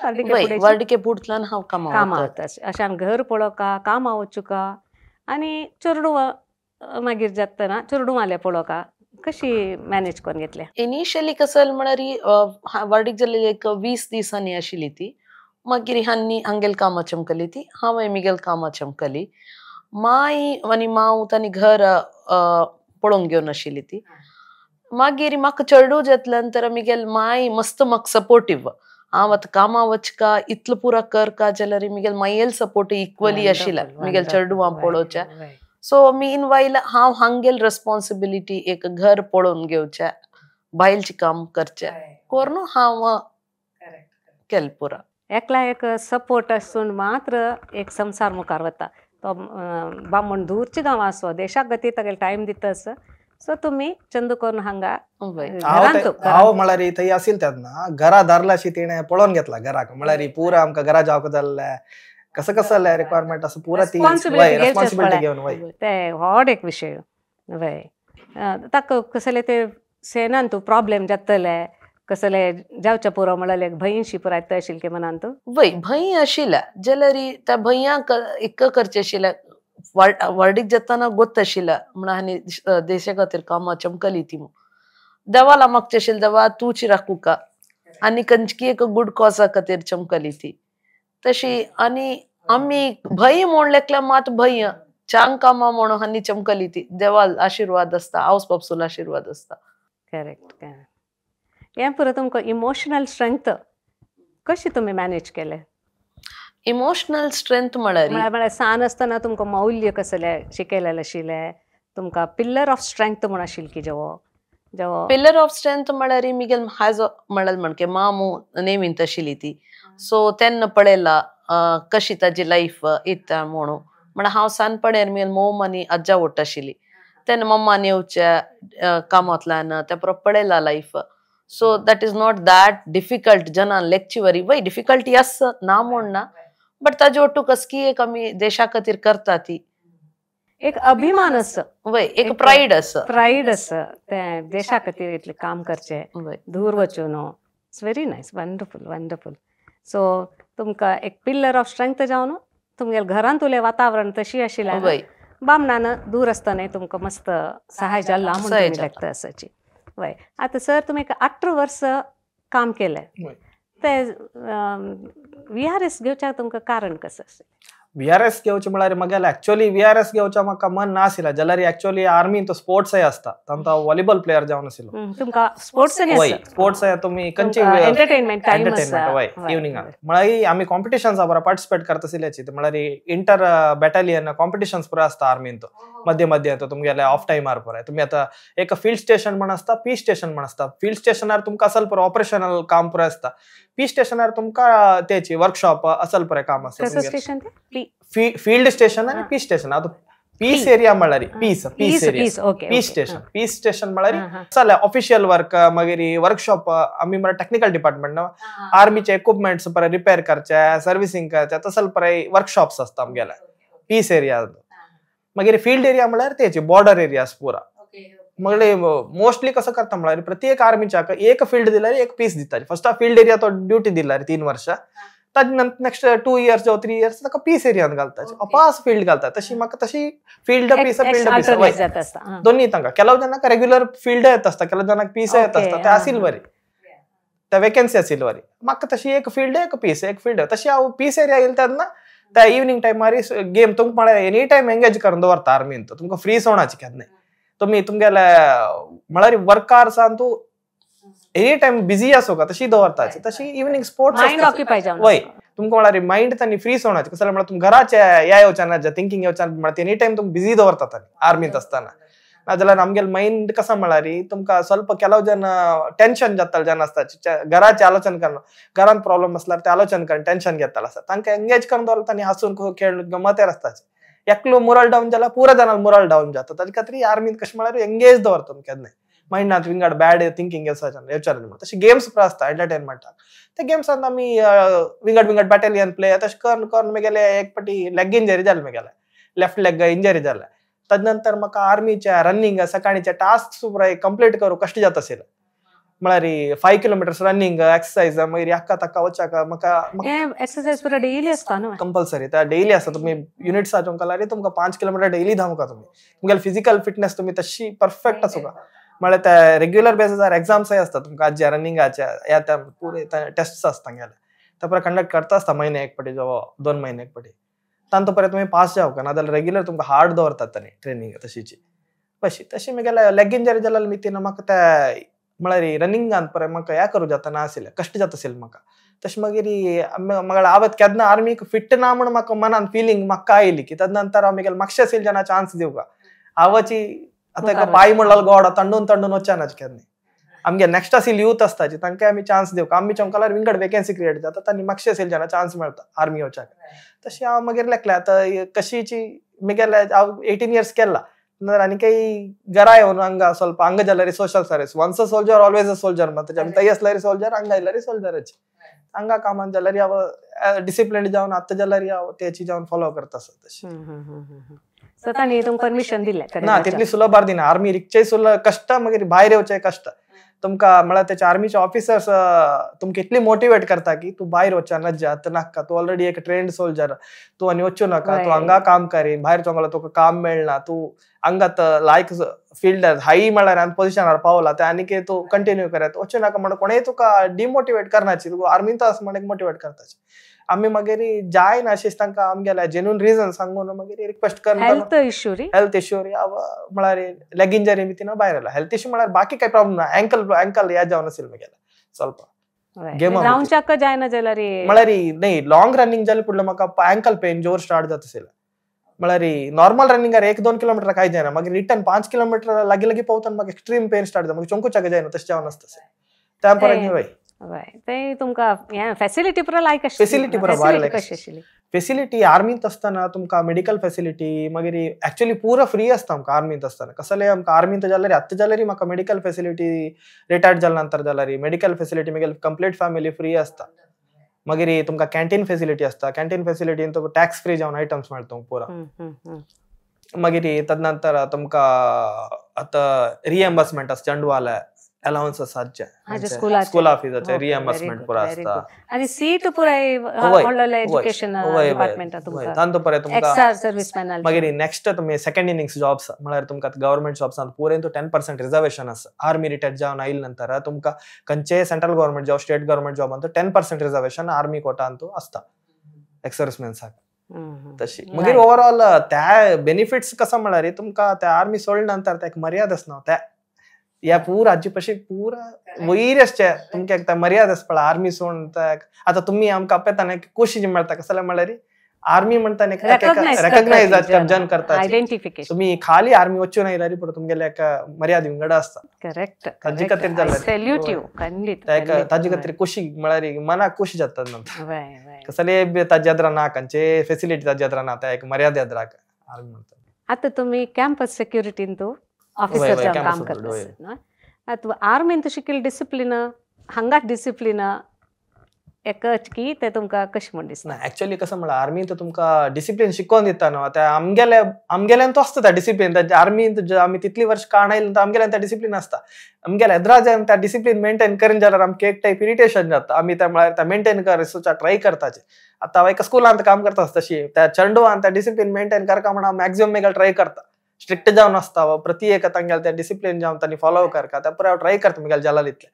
वार्डिके पुडतल्यान हांव कामां कामां वता अशें घर पळोवका कामां वचुका आनी चेडूं मागीर जातना चेडूं आलें पळोवका कशी मॅनेज करून घेतलें? इनिशियली कसं म्हळ्यार वार्डीक जाल्ली एक 20 दिसांनी आशिल्ली ती मागीर हांनी हांगेल कामां चमकली ती हांवें मिगेल कामां चमकली माय आनी माव तांणी घर पळोवंक घेवन आशिल्ली ती मागीर म्हाका चेडूं जातलें नंतर मिगेल माय मस्त म्हाका सपोर्टीव हांव आतां कामां वचका इतलो पुरो करका जाल्यार Miguel Mayel support equally आशिल्ला Miguel चेडूं हांव पळोवचें. सो मीन वायल हांव हांगेल रेस्पॉन्सिबिलिटी एक घर पळोवन घेवचें बायलचें काम करचें करून हांव केलें पुरो. एकला एक सपोर्ट आसून मात्र एक संवसार मुखार वता तो बामण दूरच्या गांवां आसो देशाक गती तागेले टायम दिता आसा सो तुमी चंद करून हांगा हांव म्हळ्यार थंय आशिल्लें तेन्ना घरा धरला अशी तिणें पळोवन घेतला घराक म्हळ्यार पुरा आमकां घरा जावंक जाल्लें कसं कसं रिक्वायरमेंट असं पुरा ती रेस्पॉन्सिबिलिटी घेवन वय ते व्हड एक विशय वय ताका कसले ते सेनान तूं प्रॉब्लेम जातले कसले जावच्या पुरो म्हळ्यार भंयशी पुराय आशिल्ली की मनांत? वय भंय आशिल्ल्या जाल्यार त्या भंयाक एक करचें आशिल्लें वार्डीक जातना गोत आशिल्ल्या म्हण आनी देशा खातीर कामां चमकली ती देवाला मागचें आशिल्लें देवा तूंच राखूका आनी खंयची एक गूड कॉजा खातीर चमकली ती तशी आनी आमी भंय म्हण लेखल्या मात भंय चांग कामां म्हणून हांणी चमकली ती देवाल आशिर्वाद आसता आवस बापसूल आशिर्वाद आसता. करेक्ट. हें पुरो तुमकां इमोशनल स्ट्रेंथ कशी तुमी मॅनेज केलें? इमोशनल स्ट्रेंथ म्हळ्यार म्हळ्यार सान आसतना तुमकां मौल्य कसलें शिकयलेलें आशिल्लें तुमकां पिल्लर ऑफ स्ट्रेंथ म्हूण आशिल्ली की जेवो जेवो पिल्लर ऑफ स्ट्रेंथ म्हळ्यार मिगेल हाजो म्हळ्यार म्हणके मामू नेमींत आशिल्ली ती सो तेन्ना पळयला कशी ताजी लायफ येता म्हणून म्हण हांव सानपणेर मिगेल मोम आनी आज्जा वट आशिल्ली तेन्ना मम्मान येवच्या कामांतल्यान त्या पुरो पळयला life. So that is not that difficult जनान लेखची वरी वय डिफिकल्टी आस ना म्हण ना बट ताजे ओट्टू कसकी एक आमी देशा खातीर करता ती एक अभिमान आसा वय एक प्रायड आसा प्रायड आसा ते देशा खातीर इतलें काम करचें दूर वचून It's very nice, wonderful wonderful. So तुमकां एक पिल्लर ऑफ स्ट्रेंथ जावन तुमगेले घरांत उलें वातावरण तशी आशिल्ल्यान बामणान दूर आसतना तुमकां मस्त सहाय जाल्लां म्हूण तुमी लागता आसाची. वय आतां सर तुमी एक 18 वर्सां काम केलें, ते व्ही आर एस घेवच्याक तुमकां कारण कसं आसलें? व्ही आर एस घेवचें म्हळ्यार म्हगेलें एक्चुअली व्ही आर एस घेवचें म्हाका मन नाशिल्लें, जाल्यार एक्चुअली आर्मीन तो स्पोर्ट्सय आसता, तांकां हांव व्हॉलीबॉल प्लेयर जावन आशिल्लो. तुमकां स्पोर्ट्स? वय स्पोर्ट्स तुमी खंयची एंटरटेनमेंट टायम आसा, वय इवनिंगाक म्हळ्यार आमी कॉम्पिटिशन्स बरो पार्टिसिपेट करता आशिल्ल्याची, म्हळ्यार इंटर बॅटालियन कॉम्पिटिशन्स पुरो आसता आर्मीन, तो मध्य मध्य तुमगेले ऑफ टायमार पुराय. तुमी आतां एक फील्ड स्टेशन म्हण आसता, पी स्टेशन म्हण आसता. फील्ड स्टेशनार तुमकां असल पुरो ऑपरेशनल काम पुरो आसता, पी स्टेशनार तुमकां तेची वर्कशॉप असल पुराय काम आसता. फील्ड स्टेशन आणि पी स्टेशन. आता पीस एरिया म्हळ्यार peace peace area, peace station, peace station म्हळ्यार चल ऑफिशियल वर्क, मागीर वर्कशॉप. आमी म्हळ्यार टेक्निकल डिपार्टमेंट आर्मीचे इक्विपमेंट्स परत रिपेर करचे, सर्विसिंग करचे, तसल परत वर्कशॉप्स आसता आमगेले पीस एरिया. मागीर फील्ड एरिया म्हळ्यार तेची बॉर्डर एरियाज पुरा. मगले मोस्टली कसं करता म्हळ्यार प्रत्येक आर्मीच्या एक फील्ड दिल्यार एक पीस दिता. फर्स्ट फील्ड एरिया तो ड्युटी दिल्यार 3 वर्षां, ताजे नेक्स्ट 2 इयर्स जावं 3 इयर्स ताका पीस एरियान घालता, अपास फील्ड घालता. तशी म्हाका तशी फील्ड पीस फील्ड पीस दोन्ही तांकां. ಕೆಲವು ಜನಕ್ಕೆ ರೆಗ್ಯುलर फील्ड येत आसता, ಕೆಲವು ಜನಕ್ಕೆ पीस येत आसता, ते आसिल बरी त्या वेकेन्सी आसिल बरी. म्हाका तशी एक फील्ड एक पीस एक फील्ड. तशी हांव पीस एरिया येयले तेन्ना त्या इवनिंग टायमार गेम तुमकां म्हळ्यार एनी टायम एंगेज करून दवरता आर्मीन, तो तुमकां फ्री सोणाची केन्नाय. तुमी तुमगेले म्हळ्यार वर्कार तूं एनी टायम बिजी आसो का तशी दवरता. तशी इवनिंग स्पोर्ट्स वय तुमकां म्हळ्यार मायंड तांणी फ्री सोणाचे. कसं म्हळ्यार तुम घराचे या येवच्या ना थिंकींग येवच्या म्हळ्यार एनी टायम तुमकां बिजी दवरता तांणी आर्मींत आसतना. नाजाल्यार आमगेले मायंड कसं म्हळ्यार तुमकां ಸ್ವಲ್ಪ ಕೆಲವು जन टेन्शन जाताले जन आसता, घराचे आलोचन करून घरान प्रॉब्लम आसल्यार ते आलोचन करून टेन्शन घेताले आसता, तांकां एंगेज करून दवरता तांणी हांसून खेळ गमतेर आसता. एकलो मोरल डावन जाला पुरा जनाल मोरल डावन जाता. ताजे खातीर आर्मीन कशें म्हळ्यार एंगेज दवरता केन्नाय मायंडांत विंगड बॅड थिंकींग येवचें न्हय. तशें गेम्स पण आसता एंटरटेनमेंटाक, त्या गेम्सान आमी विंगड विंगड बॅटालियन प्ले तशें करून करून म्हगेले एक पाटी लेग इंजरी जालें, म्हगेलें लेफ्ट लेग इंजरी जालें. तद नंतर म्हाका आर्मीच्या रनिंग सकाळीच्या टास्क पुराय कंप्लीट करूं कश्ट जाता आशिल्लें. म्हळ्यार 5 किलोमिटर्स रनिंग एक्सरसाइज मागीर हाका ताका वचाक म्हाका एक्सरसाइज पुरा डेली आसता न्हू कंपल्सरी, त्या डेली आसता. तुमी युनिट्स तुमकां लायले तुमकां 5 किलोमिटर डेली धांवका तुमी, तुमगेले फिजिकल फिटनेस तुमी तशी परफेक्ट आसूंक. म्हळ्यार त्या रेग्युलर बेसिसार एग्जाम्सय आसता तुमकां, आजच्या रनिंगाच्या ह्या त्या पुरे टेस्ट्स आसता तुमगेले, ते पुराय कंडक्ट करता आसता म्हयने एक पाटी जावं 2 म्हयने एक पाटी. तांतो परत तुमी पास जावंक नाजाल्यार रेग्युलर तुमकां हार्ड दवरतात तांणी ट्रेनींग तशीची. बशी तशी म्हगेले लेग इंजरी जाल्यार मितीन म्हाका त्या म्हळ्यार रनिंगान परत म्हाका हें करूं जाता नाशिल्लें, कश्ट जाता आशिल्लें म्हाका. तशें मागीर म्हाका हांवें केन्ना आर्मीक फिट ना म्हूण म्हाका मनान फिलींग म्हाका आयली की तद नंतर हांव म्हगेले मातशें आशिल्लें जेन्ना चान्स दिवंक हांवाची आतां पांय म्हणल्यार गोड तंडून तंडून वचना केन्ना. आमगे नेक्स्ट आशिल्ली यूथ आसता तांकां आमी चान्स दिवंक, आमी चमकाल्यार विंगड वेकेन्सी क्रिएट जाता तांणी मातशें आशिल्लें जेन्ना चान्स मेळटा आर्मी वचाक. तशें हांव मागीर लेखलें आतां कशीची म्हगेलें हांव 18 इयर्स केला आनी काही घरा येवन हांगा ಸ್ವಲ್ಪ ಹಂಗ जाल्यार social service, once a soldier always a soldier म्हणटा, आमी थंय आसल्यार सोल्जर हांगा आयल्यार सोल्जराची. हांगा कामान जाल्यार हांव डिसिप्लीन जावन आतां जाल्यार हांव तेची जावन फॉलो करता आसा तशें. सो तांणी तुमकां परमिशन दिलें? ना तितली सुलभ दिना आर्मी रिकचेय सुलभ कश्ट, मागीर भायर येवचें कश्ट. तुमकां म्हळ्यार तेचे आर्मीचे ऑफिसर्स तुमकां इतली मोटिवेट करता की तूं भायर वचना नज्जा नाका, तूं ऑलरेडी एक ट्रेंड सोल्जर, तूं आनी वचूं नाका, तूं हांगा काम करीन, भायर चोंगला तुका काम मेळना, तूं हांगात लायक फिल्ड हाय म्हळ्यार पोजिशनार पावला ते आनीक तूं कंटिन्यू करात वचूं नाका म्हणून कोणेय तुका डिमोटिवेट करनाची, तुका आर्मींत आसा म्हण एक मोटिवेट करताची. आमी मागीर जायना अशें तांकां आमगेले जेन्युइन रिजन सांगून मागीर रिक्वेस्ट करून हेल्थ इश्यू री, हेल्थ इश्यू री म्हळ्यार लेग इंजरी बी तिना भायर आयला. हेल्थ इश्यू म्हळ्यार बाकी काय प्रॉब्लम ना, अँकल अँकल हे जावन आशिल्लें म्हगेलें ಸ್ವಲ್ಪ गेम धांवच्याक जायना जाल्यार म्हळ्यार न्ही लॉंग रनिंग जालें फुडलें म्हाका अँकल पेन जोर स्टार्ट जाता आशिल्लें. म्हळ्यार नॉर्मल रनिंगार 1-2 किलोमिटर काय जायना, मागीर रिटर्न 5 किलोमिटर लागीं लागीं पावतना म्हाका एक्स्ट्रीम पेन स्टार्ट जाता, मागीर चोंकूच्याक जायना तशें जावन आसता. त्या परत वय वय ते तुमकां हें फॅसिलिटी पुरा लायक आशिल्ली, फॅसिलिटी पुरा भारी लायक आशिल्ली. फॅसिलिटी आर्मींत आसतना तुमकां मेडिकल फॅसिलिटी मागीर एक्चुअली पुरा फ्री आसता आमकां आर्मींत आसतना. कसलें आमकां आर्मींत जाल्यार आतां जाल्यार म्हाका मेडिकल फॅसिलिटी रिटायर्ड जाल्या नंतर जाल्यार मेडिकल फॅसिलिटी मागीर कंप्लीट फॅमिली फ्री आसता. मागीर तुमकां कॅन्टीन फॅसिलिटी आसता, कॅन्टीन फॅसिलिटीन तुका टॅक्स फ्री जावन आयटम्स मेळटा पुरा. मागीर तद नंतर तुमकां आतां रिएम्बर्समेंट आसता चेंडवाले अलावन्स आसाचे स्कुला फीजाचे रिएम्बर्समेंट पुरा आसता आनी सीट पुराय व्हडलें एज्युकेशन डिपार्टमेंट तुमकां तांतो पर्यंत तुमकां एक्स्ट्रा सर्विसमॅन मागीर नेक्स्ट तुमी सेकंड इनिंग्स जॉब्स म्हळ्यार तुमकां गव्हर्मेंट जॉब्सान पुरें 10% रिजर्वेशन आसा. आर्मी रिटायर्ड जावन आयले नंतर तुमकां खंयचेय central government job state government जॉबांत 10% reservation army कोटांत आसता एक्स सर्विसमॅन्साक. तशी मागीर ओवरऑल त्या बेनिफिट्स कसं म्हळ्यार तुमकां त्या आर्मी सोडले नंतर त्या एक मर्यादा आसना त्या या पूरा आजी पशी पूरा वयर आसचे तुमकां एक मर्यादा आसता आर्मी सोडून. आतां तुमी आमकां आपयतना एक खोशी मेळटा कसलें म्हळ्यार आर्मी म्हणटा रेकग्नायज जन करता आयडेंटिफिकेशन. तुमी खाली आर्मी वचून आयल्यार पुरो तुमगेले एक मर्यादा विंगड आसता. करेक्ट ताजे खातीर जालें सॅल्यूट you खंडीत. ताजे खातीर खोशी म्हळ्यार मनाक खोशी जाता नंतर कसले ताजे आदरा ना खंयचे फेसिलिटी ताजे आदरा ना त्या एक मर्यादा आदरा आर्मी म्हणटा. आतां तुमी कॅम्पस सेक्युरिटीन तूं ऑफिसर जावन काम करता आतां आर्मीन तूं शिकिल्लें डिसिप्लीन हांगा डिसिप्लीन एकच की ते तुमकां कशें म्हूण दिसता? ना एक्चुअली कसं म्हळ्यार आर्मीन तर तुमकां डिसिप्लीन शिकोवन दिता न्हू. आतां आमगेले आमगेल्यान तो आसता त्या डिसिप्लीन. आर्मीन आमी तितली वर्स काण आयले नंतर आमगेल्यान त्या डिसिप्लीन आसता. आमगेल्या एदरा जावन त्या डिसिप्लीन मेंटेन करीन जाल्यार आमकां एक टायप इरिटेशन जाता. आमी त्या म्हळ्यार त्या मेंटेन कर ट्राय करताचे. आतां हांव एका स्कुलांत काम करता तशी त्या चेडवान त्या डिसिप्लीन मेंटेन करका म्हण हांव मॅक्झिमम मेगल ट्राय करता. स्ट्रिक्ट जावन आसता प्रति एक तांगेले त्या डिसिप्लीन जावन तांणी फॉलो करका त्या पुराय हांव ट्राय करता म्हगेल्या जाला तितलें.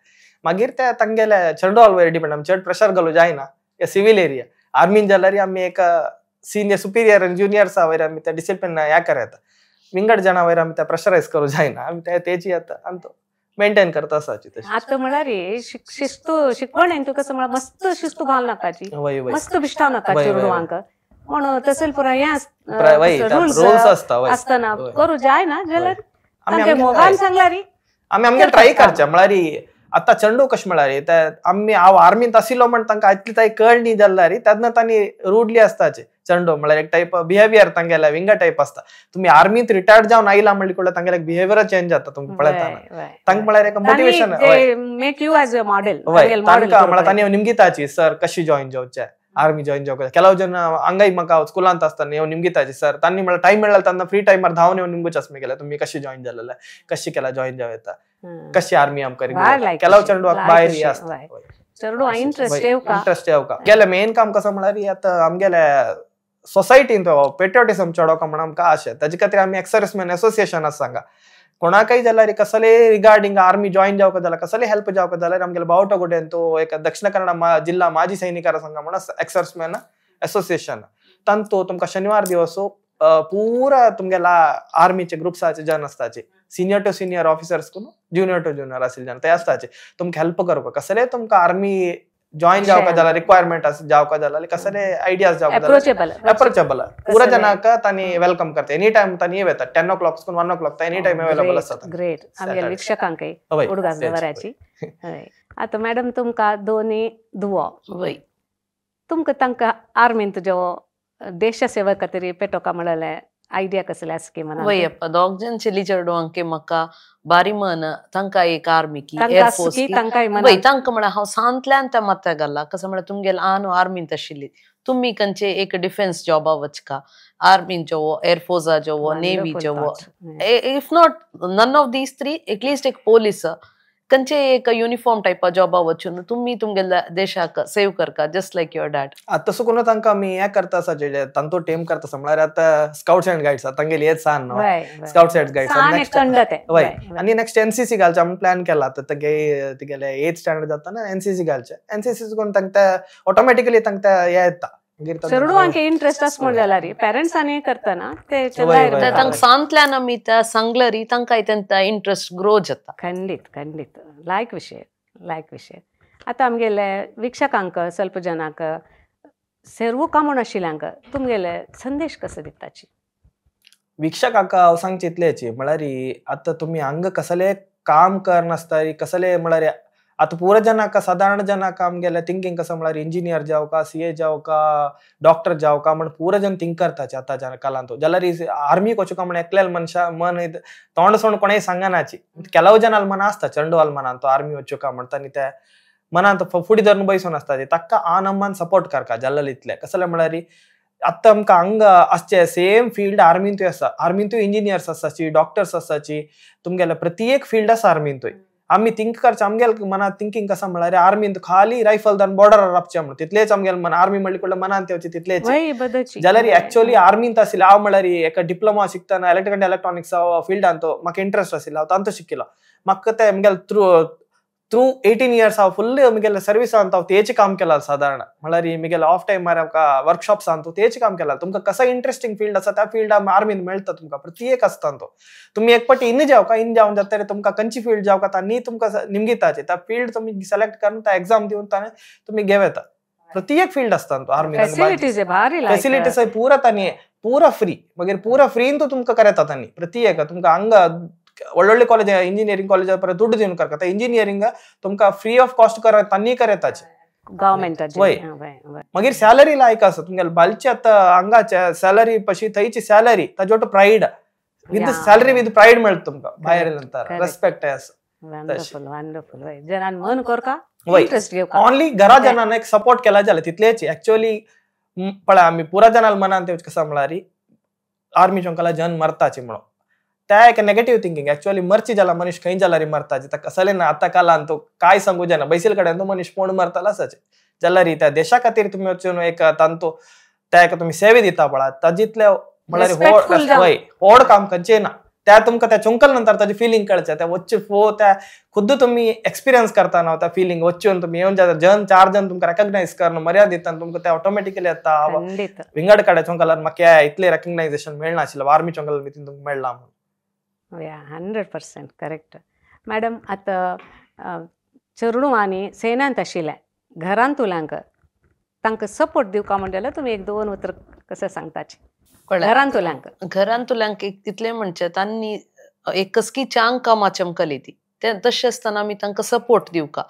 मागीर ते तांगेले चेडवाल वयर डिपेंड आमी चड प्रेशर घालूं जायना. हे सिवील एरिया आर्मीन जाल्यार आमी एक सिनियर सुपिरियर आनी ज्युनियर्सा वयर आमी त्या डिसिप्लीन ह्या कर येता. विंगड जाणां वयर आमी त्या प्रेशरायज करूं जायना. आमी ते तेची आतां आमी मेंटेन करता आसाची तशी. आतां म्हळ्यार शिस्तू शिकवण तुका कसं म्हळ्यार मस्त शिस्तू घाल नाकाची मस्त बिश्टाव नाका चेडवांक म्हण तसेल पुराय हें रुल्स आसता आसतना करूं जायना जाल्यार मोगान सांगल्यार आमी आमगे ट्राय करचें. म्हळ्यार आतां चेंडू कशें म्हळ्यार आमी हांव आर्मींत आशिल्लो म्हण तांकां इतली ताई कळणी जाल्यार तेन्ना तांणी रुडली आसताचे चेंडू म्हळ्यार एक टायप बिहेवियर तांगेले विंगड टायप आसता. तुमी आर्मींत रिटायर्ड जावन आयला म्हणल्यार कळ्ळें तांगेले बिहेवियर चेंज जाता तुमकां पळयतना. तांकां म्हळ्यार एक motivation make you as a model. हय तांकां म्हळ्यार तांणी निमगिताची सर कशी जॉयन जावचें आर्मी जॉयन जावंक. ಕೆಲವು ಜನ ಹಂಗೈ म्हाका स्कुलांत आसतना येवन निमगिताचे सर तांणी म्हळ्यार टायम मेळ्ळा तेन्ना फ्री टायमार धांवन येवन निमगूच आसा गेले तुमी कशी जॉयन जालेले कशी केला जॉयन जावं येता कशी आर्मी आमकां ಕೆಲವು चेडवाक भायर आसता चेडवां इंट्रस्ट येवका इंट्रस्ट येवका. गेले मेन काम कसं म्हळ्यार आतां आमगेले सोसायटीन पेट्रियोटिझम चडोवका म्हण आमकां आशा ताजे खातीर आमी एक्स सर्विसमॅन एसोसिएशन आसा हांगा. कोणाकय जाल्यार कसले रिगार्डिंग आर्मी जॉयन जावका जाल्यार कसले हेल्प जावका जाल्यार आमगेले बावटो तो एक दक्षिण कन्नड जिल्ला माजी सैनिकार संघ म्हणून एक्स सर्विसमॅन एसोसिएशन तांतो तुमकां शनिवार दिवस पुरा तुमगेला आर्मीचे ग्रुप्साचे जन आसताचे सिनियर टू सिनियर ऑफिसर्स करून ज्युनियर टू ज्युनियर आशिल्ले जन ते आसताचे तुमकां हेल्प करपाक कसले तुमकां आर्मी जॉईन जावका जाल्यार रिक्वायरमेंट आसा जावका जाल्यार कसले आयडियाज जावका अप्रोचेबल अप्रोचेबल पुरा जनाक तांणी welcome करता. एनी टायम तांणी येता 10 o'clock सून 1 o'clock any time available आसता. ग्रेट आमगे वीक्षकांकय उडगास दवराची. आतां मॅडम तुमकां दोनी धुवो वय तुमकां तांकां आर्मीन तुजो देश सेवा खातीर पेटोवका म्हणलें आयडिया कसले आसा की म्हणून? वय अप्पा दोग जन चेली चेडवांके म्हाका बारी मन तांकां एक आर्मी की एअरफोर्स की वय तांकां म्हळ्यार हांव सांतल्यान त्या माथ्याक घाला कसं म्हळ्यार तुमगेले आन आर्मींत आशिल्ली तुमी खंयचे एक डिफेन्स जॉबा वचका आर्मीन जेवो एअरफोर्सा जेवो नेवी जेवो if not none of these three at least एक पोलीस खंयचे एक युनिफॉर्म टायपा जॉबा वचून तुमी तुमगेल्या देशाक सेव करका जस्ट लायक your dad. आतां तसो करून तांकां आमी हें करता आसा जे तांचो टेम करता आसा म्हळ्यार आतां स्काउट्स अँड गायड्स तांगेली हेच सान न्हू स्काउट्स अँड गायड्स वय आनी नेक्स्ट एनसीसी घालचें आमी प्लॅन केला. आतां तेगे तिगेले 8th standard जाता एनसीसी घालचें. एनसीसी करून तांकां ऑटोमॅटिकली तांकां हें येता. चेडवांक इंट्रस्ट आसा म्हण जाल्यार पेरंट्सांनी करतना ते तांकां सांतल्यान आमी त्या सांगल्यार तांकां तेंका इंट्रस्ट ग्रो जाता. खंडीत खंडीत लायक विशय लायक विशय. आतां आमगेले वीक्षकांक ಸ್ವಲ್ಪ जनांक सेर्वूका म्हूण आशिल्ल्यांक तुमगेले संदेश कसो दिताची? वीक्षकांक हांव सांगचें इतलेंच म्हळ्यार आतां तुमी हांगा कसलें काम करनासता कसलें म्हळ्यार आतां पुरा जनाक सादारण जनाक आमगेले थिंकींग कसं म्हळ्यार इंजिनियर जावका सीए जावका डॉक्टर जावका म्हण पुरा जन थिंक करताचे आतां कालांत. जाल्यार आर्मीक वचूका म्हण एकल्याल मनशा मन तोंड सोड कोणेय सांगनाची. ಕೆಲವು ಜನ ಮನ आसता चेंडवाल मनान तो आर्मी वचूका म्हणटा आनी ते मनांत फुडें धरून बसून आसता ताका आ नम्मान सपोर्ट करका जाल्ले इतले कसलें म्हळ्यार आतां आमकां हांगा आसचे सेम फिल्ड आर्मींतूय आसा. आर्मींतूय इंजिनियर्स आसाची डॉक्टर्स आसाची तुमगेले प्रत्येक फिल्ड आसा आर्मींतूय. आमी थिंक करचे आमगेल मनात थिंकींग कसं म्हळ्यार आर्मीन खाली रायफल धरून बॉर्डर राबचे म्हणून तितलेच आमगेल मन आर्मी म्हणली कुठलं मनान तेवचे तितलेच जाल्यार ऍक्च्युअली आर्मींत आशिल्ले हांव म्हळ्यार एका डिप्लोमा शिकतना इलेक्ट्रिकल इलेक्ट्रॉनिक्स फिल्डान तो म्हाका इंट्रस्ट आशिल्लो हांव तांतो शिकिल्लो म्हाका ते आमगेल थ्रू 18 इयर्स हांव फुल्ल म्हगेले सर्विसान हांव तेच काम केला सादारण म्हळ्यार म्हगेले ऑफ टायमार म्हाका वर्कशॉप्सान तूं तेच काम केला. तुमकां कसो इंट्रस्टिंग फिल्ड आसा त्या फिल्डान आर्मीन मेळटा तुमकां प्रत्येक आसता तो तुमी एक पटी इन जावका इन जावन जाता तुमकां खंयची फिल्ड जावका तांणी तुमकां निमगिताचे त्या फिल्ड तुमी सिलेक्ट करून त्या एग्जाम दिवन ताणें तुमी घेव येता. प्रत्येक फिल्ड आसता तो आर्मी फॅसिलिटीज पुरा तांणी पुरा फ्री मागीर पुरा फ्रीन तो तुमकां करता तांणी प्रत्येक तुमकां हांगा ಒಳ್ಳೊಳ್ಳೆ ಕಾಲೇಜ್ ಇಂಜಿನಿಯರಿಂಗ್ ಕಾಲೇಜ್ ಪರ ದುಡ್ಡು ದಿನ ಕರ್ಕತ್ತ ಇಂಜಿನಿಯರಿಂಗ್ ತುಮಕ ಫ್ರೀ ಆಫ್ ಕಾಸ್ಟ್ कर तांणी करताचे गव्हर्नमेंट मागीर सॅलरी लायक आसा तुमगेले बालचे आतां हांगाचे सॅलरी पशी थंयची सॅलरी ताजे ಒಟ್ಟು pride with salary with pride मेळटा तुमकां भायर नंतर रेस्पेक्ट आसा. वंडरफुल वंडरफुल जनान मन करका इंटरेस्ट घेवका ओनली घरा जनान एक सपोर्ट केला जाल्यार तितलेच ऍक्च्युअली पळय आमी पुरा जनाल मनान ते कसं म्हळ्यार आर्मी चोंकाला जन मरताचे म्हणून त्या एक नेगेटिव्ह थिंकिंग ऍक्च्युअली मरची जाला मनीस खंय जाल्यार मरताचे ताका कसलें ना आतां कालान तो काय सांगू जायना बैसील कडेन तो मनीस कोण मरतालो आसाचे जाल्यार त्या देशा खातीर तुमी वचून एक तांतो त्या एका तुमी सेवे दिता पळा ताजितले म्हळ्यार व्हड काम खंयचें ना त्या तुमकां त्या चोंकल नंतर ताजी फिलिंग कळचें त्या वच्चे फो त्या खुद्द तुमी एक्सपिरियन्स करता ना त्या फिलिंग वच्चून तुमी येवन जाता जन चार जन तुमकां रेकग्नायज करून मर्याद दिता तुमकां ते ऑटोमॅटिकली येता विंगड कडेन चोंकलान म्हाका इतलें रेकग्नायजेशन मेळनाशिल्लें आर्मी चोंकलान भितर तुमकां मेळ्ळां म्हणून. 100% करेक्ट मॅडम. आतां चेडूं आनी सेनांत आशिल्लें घरांत उल्यांक तांकां सपोर्ट दिवका म्हण जाल्यार तुमी एक दोन उतर कशें सांगताचे घरांत उल्यांक? घरांत उल्यांक एक तितलें म्हणचें तांणी एक कसकी चांग कामां चमकली ती ते तशें आसतना आमी तांकां सपोर्ट दिवका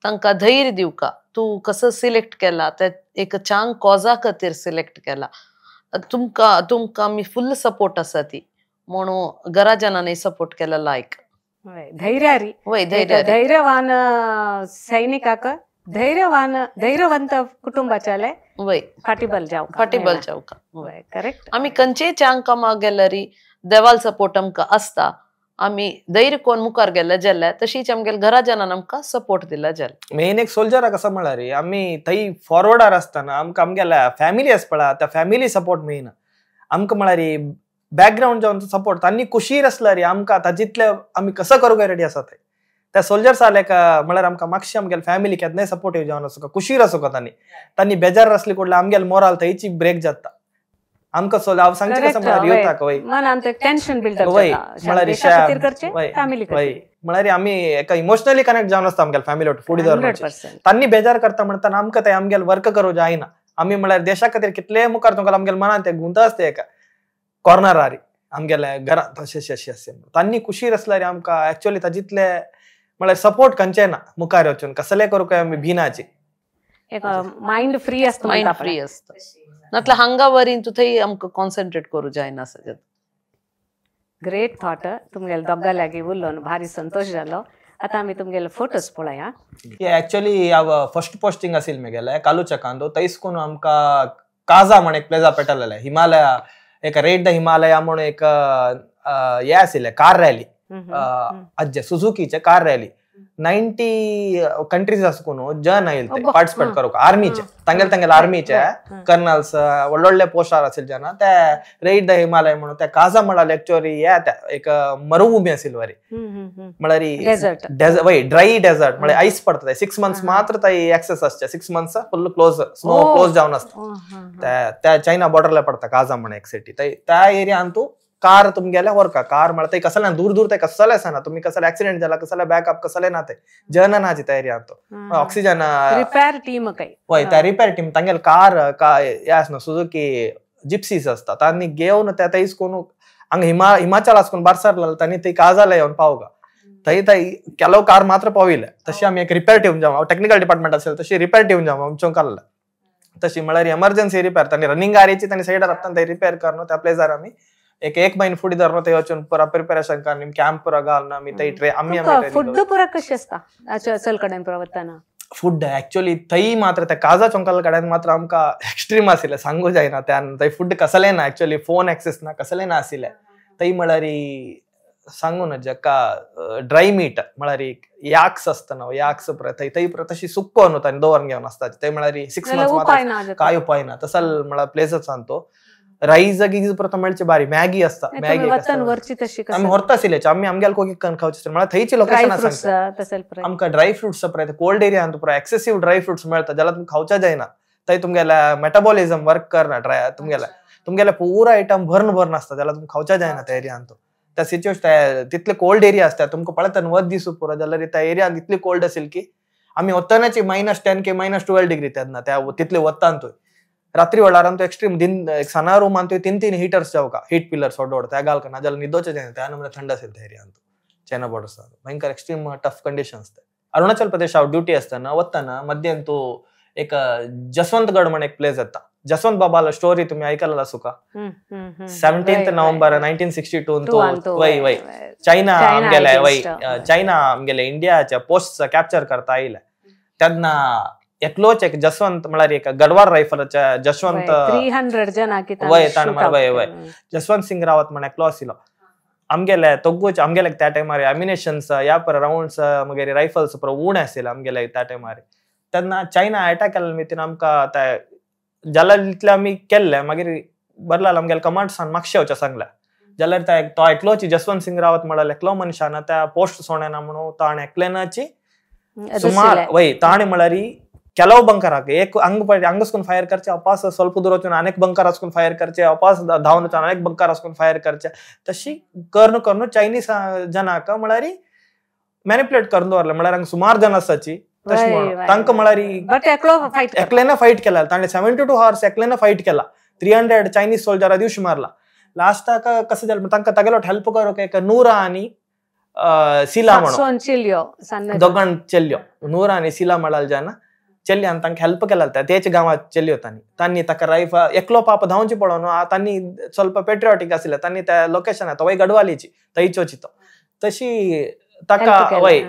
तांकां धैर्य दिवका तूं कसो सिलेक्ट केला ते एक चांग कॉजा खातीर सिलेक्ट केला तुमकां तुमकां आमी फुल सपोर्ट आसा ती म्हणून घरा जनांनी सपोर्ट केला लायक धैर्यारी धैर्यवान सैनिकाक धैर्यवान धैर्यवंत कुटुंबाच्याले फाटीबल जावका फाटीबल जावका. करेक्ट. आमी खंयचेय चांग कामाक गेल्यार देवाल सपोर्ट आमकां आसता आमी धैर्य कोण मुखार गेले जाल्यार तशीच आमगेले घरा जनान आमकां सपोर्ट दिला जाल्यार मेन एक सोल्जराक कसो म्हळ्यार आमी थंय फॉरवर्डार आसतना आमकां आमगेल्या फॅमिली आसा पळय त्या फॅमिली सपोर्ट मेन आमकां म्हळ्यार बॅकग्रावंड जावन सपोर्ट तांणी कुशीर आसल्यार आमकां ताजितले आमी कसो करूंक रेडी आसा ते त्या सोल्जर्स आले का म्हळ्यार आमकां मातशें आमगेले फॅमिली केन्नाय सपोर्टीव जावन आसूं कुशीर आसूं तांणी तांणी बेजार आसली कुडल्यार आमगेले मोराल थंयची ब्रेक जाता आमकां सोल हांव सांगचें कसं म्हळ्यार युथाक वय टेन्शन बिल्ड वय म्हळ्यार म्हळ्यार आमी एका इमोशनली कनेक्ट जावन आसता आमगेले फॅमिली फुडें धरून तांणी बेजार करता म्हणटाना आमकां ते आमगेले वर्क करूं जायना आमी म्हळ्यार देशा खातीर कितलेय मुखार तुमकां आमगेले मनान ते गुंत आसता एका कॉर्नरारी आमगेले घरांत अशें अशें अशें तांणी कुशीर आसल्यार आमकां ऍक्च्युअली ताजितले म्हळ्यार सपोर्ट खंयचें ना मुखार वचून कसलें करूंक आमी भिनाची एक मायंड फ्री आसता मायंड फ्री आसता नातल्यार हांगा वरीन तूं थंय आमकां कॉन्सन्ट्रेट करूं जायना आसा. ग्रेट थॉट तुमगेले दोगां लागीं उलोवन भारी संतोश जालो. आतां आमी तुमगेले फोटोज पळया. ऍक्च्युअली हांव फर्स्ट पोस्टिंग आशिल्लें म्हगेलें कालूचकांत थंयसकून आमकां काजा म्हण एक प्लेसा पेटलेलें हिमालया एक रेड the Himalaya म्हणून एक हे आशिल्लें कार रॅली आज्जे सुझुकीचे कार रॅली 90 कंट्रीज आसकून जन आयिल्ले पार्टिसिपेट करूंक आर्मीचे तांगेले तांगेले आर्मीचे कर्नल्स व्हडले पोस्टार आशिल्ले जन ते रेड the Himalaya म्हणून त्या काजा म्हळ्यार ऍक्च्युअली हे त्या एक मरुभूमी आशिल्ली वरी म्हळ्यार वय ड्राय डेझर्ट म्हळ्यार आयस पडटा 6 मंथ्स मात्र थंय एक्सेस आसचे 6 months full close snow close जावन आसता त्या चायना बॉर्डरला पडटा काजा म्हणून एक सिटी थंय त्या एरियान तूं कार तुमगेले व्हरका कार म्हळ्यार थंय कसलें दूर दूर ते कसलें आसना तुमी कसले एक्सिडेंट जाला कसले बॅकअप कसले ना ते जन ना त्या एरियान तो ऑक्सिजन रिपेअर टीम काय वय त्या रिपेअर टीम तांगेले कार काय हे आसना सुझुकी जिप्सीज आसता तांणी घेवन त्या थंयच कोण हांगा हिमाचल आसकून बारसर तांणी थंय काजाला येवन पावका थंय थंय ಕೆಲವು कार मात्र पाविल्ले तशी आमी एक रिपेअर टीम जावं टेक्निकल डिपार्टमेंट आशिल्लें तशी रिपेअर टीम जावं आमच्या काडला तशी म्हळ्यार एमर्जन्सी रिपेअर तांणी रनिंग गाडयेची तांणी सायडार आपतान थंय रिपेअर करून त्या प्लेसार आमी एक एक महिने फुडें धरून थंय वचून पुरा प्रिपेरेशन करून कॅम्प पुरा घालून आमी थंय ट्रे आमी फूड पुरा कशें आसता चल कडेन पुरा वतना फूड ऍक्च्युअली थंय मात्र त्या काजा चोंकल कडेन मात्र आमकां एक्स्ट्रीम आशिल्लें सांगू जायना त्या थंय फूड कसलें ना ऍक्च्युअली फोन एक्सेस ना कसलें ना आशिल्लें थंय म्हळ्यार सांगू ना जेका ड्राय मीट म्हळ्यार याक्स आसता ना याक्स थंय थंय तशी सुक्को न्हू तांणी दवरून घेवन आसता ते म्हळ्यार 6 मंथ्स काय उपाय ना तसल म्हळ्यार प्लेसच तो राईस गीज प्रथम मेळचे बारी मॅगी असता मॅगी आमी व्हरता आशिल्ले आमी आमगेले कोकी करून खावचे म्हळ्यार थंयची लोकेशन आसा आमकां ड्राय फ्रुट्स पुराय कोल्ड एरियान पुराय एक्सेसिव ड्राय फ्रुट्स मेळता जाल्यार तुमकां खावच्या जायना थंय तुमगेल्या मेटाबॉलिझम वर्क करना ड्राय तुमगेल्या तुमगेले पुरा आयटम भरून भरून आसता जाल्यार तुमकां खावच्या जायना त्या एरियान तो त्या सिच्युएशन तितले कोल्ड एरिया असता तुमकां पळयता वत दिसू पुरो जाल्यार त्या एरियान इतली कोल्ड असेल की आमी वतनाची -10 के -12 डिग्री तेन्ना त्या तितले वतान तो रात्री वेळार तो एक्स्ट्रीम दिन एक सना रूमान तो 3-3 हीटर्स जावका हीट पिलर्स ओडोड त्या घालका ना जाल्यार न्हिदोचे जायना त्या नमुने थंड असेल त्या एरियान तो चायना बॉर्डर भयंकर एक्स्ट्रीम टफ कंडिशन्स आसता. अरुणाचल प्रदेश हांव ड्युटी आसतना वतना मध्यन तो एक जसवंतगड म्हण एक प्लेस येता जसवंत बाबाला स्टोरी तुम्ही ऐकला असू का 17 नोव्हेंबर 1962 तो वय वय चायना आमगेले वय चायना आमगेले इंडियाच्या पोस्ट कॅप्चर करता आयले तेन्ना एकलोच एक जसवंत म्हळ्यार एक गडवार रायफलाच्या जसवंत 300 जण वय ताण वय वय जसवंत सिंग रावत म्हण एकलो आशिल्लो आमगेले तोगूच आमगेले त्या टायमार अम्युनेशन्स ह्या पर रावंड्स मागीर रायफल्स पुरो उणें आशिल्ले आमगेले त्या टायमार तेन्ना चायना अटॅक केल्ले मितीन आमकां ते जाल्यार इतले आमी केल्ले मागीर बरलाल आमगेले कमांड्सान मागशे वचपाक सांगले जाल्यार त्या तो एकलोच जसवंत सिंग रावत म्हळ्यार एकलो मनशान त्या पोस्ट सोडना म्हणून ताणें एकल्यानाची सुमार वय ताणें म्हळ्यार ಕೆಲವು ಬಂಕರ್ ಹಾಕಿ एक अंग अंगस्कून फायर करचे अपास ಸ್ವಲ್ಪ ದೂರ वचून अनेक बंकर आसकून फायर करचे अपास धांवन वचून अनेक बंकर आसकून फायर करचे तशी करून करून चायनीज जनाक म्हळ्यार मॅनिप्युलेट करून दवरले म्हळ्यार हांगा सुमार जन आसाची तशें म्हणून तांकां म्हळ्यार एकल्यान फायट केला ताणें 72 हॉर्स एकल्यान फायट केला 300 चायनीज सोल्जरा दिवशी मारला लास्टाक कसं जालें तांकां तागेलो हेल्प करूंक एक नूरा आनी सिला म्हणून दोगां चेल्यो नूरा आनी सिला म्हळ्यार जाना चेल्ल्यान तांकां हेल्प केला तेच गांवांत चेल्यो तांणी तांणी ताका रायफल एकलो पाप धांवचे पडोन तांणी ಸ್ವಲ್ಪ पेट्रियोटीक आशिल्ले तांणी त्या लोकेशन तो गडवालीची थंयचोची तो तशी ताका वय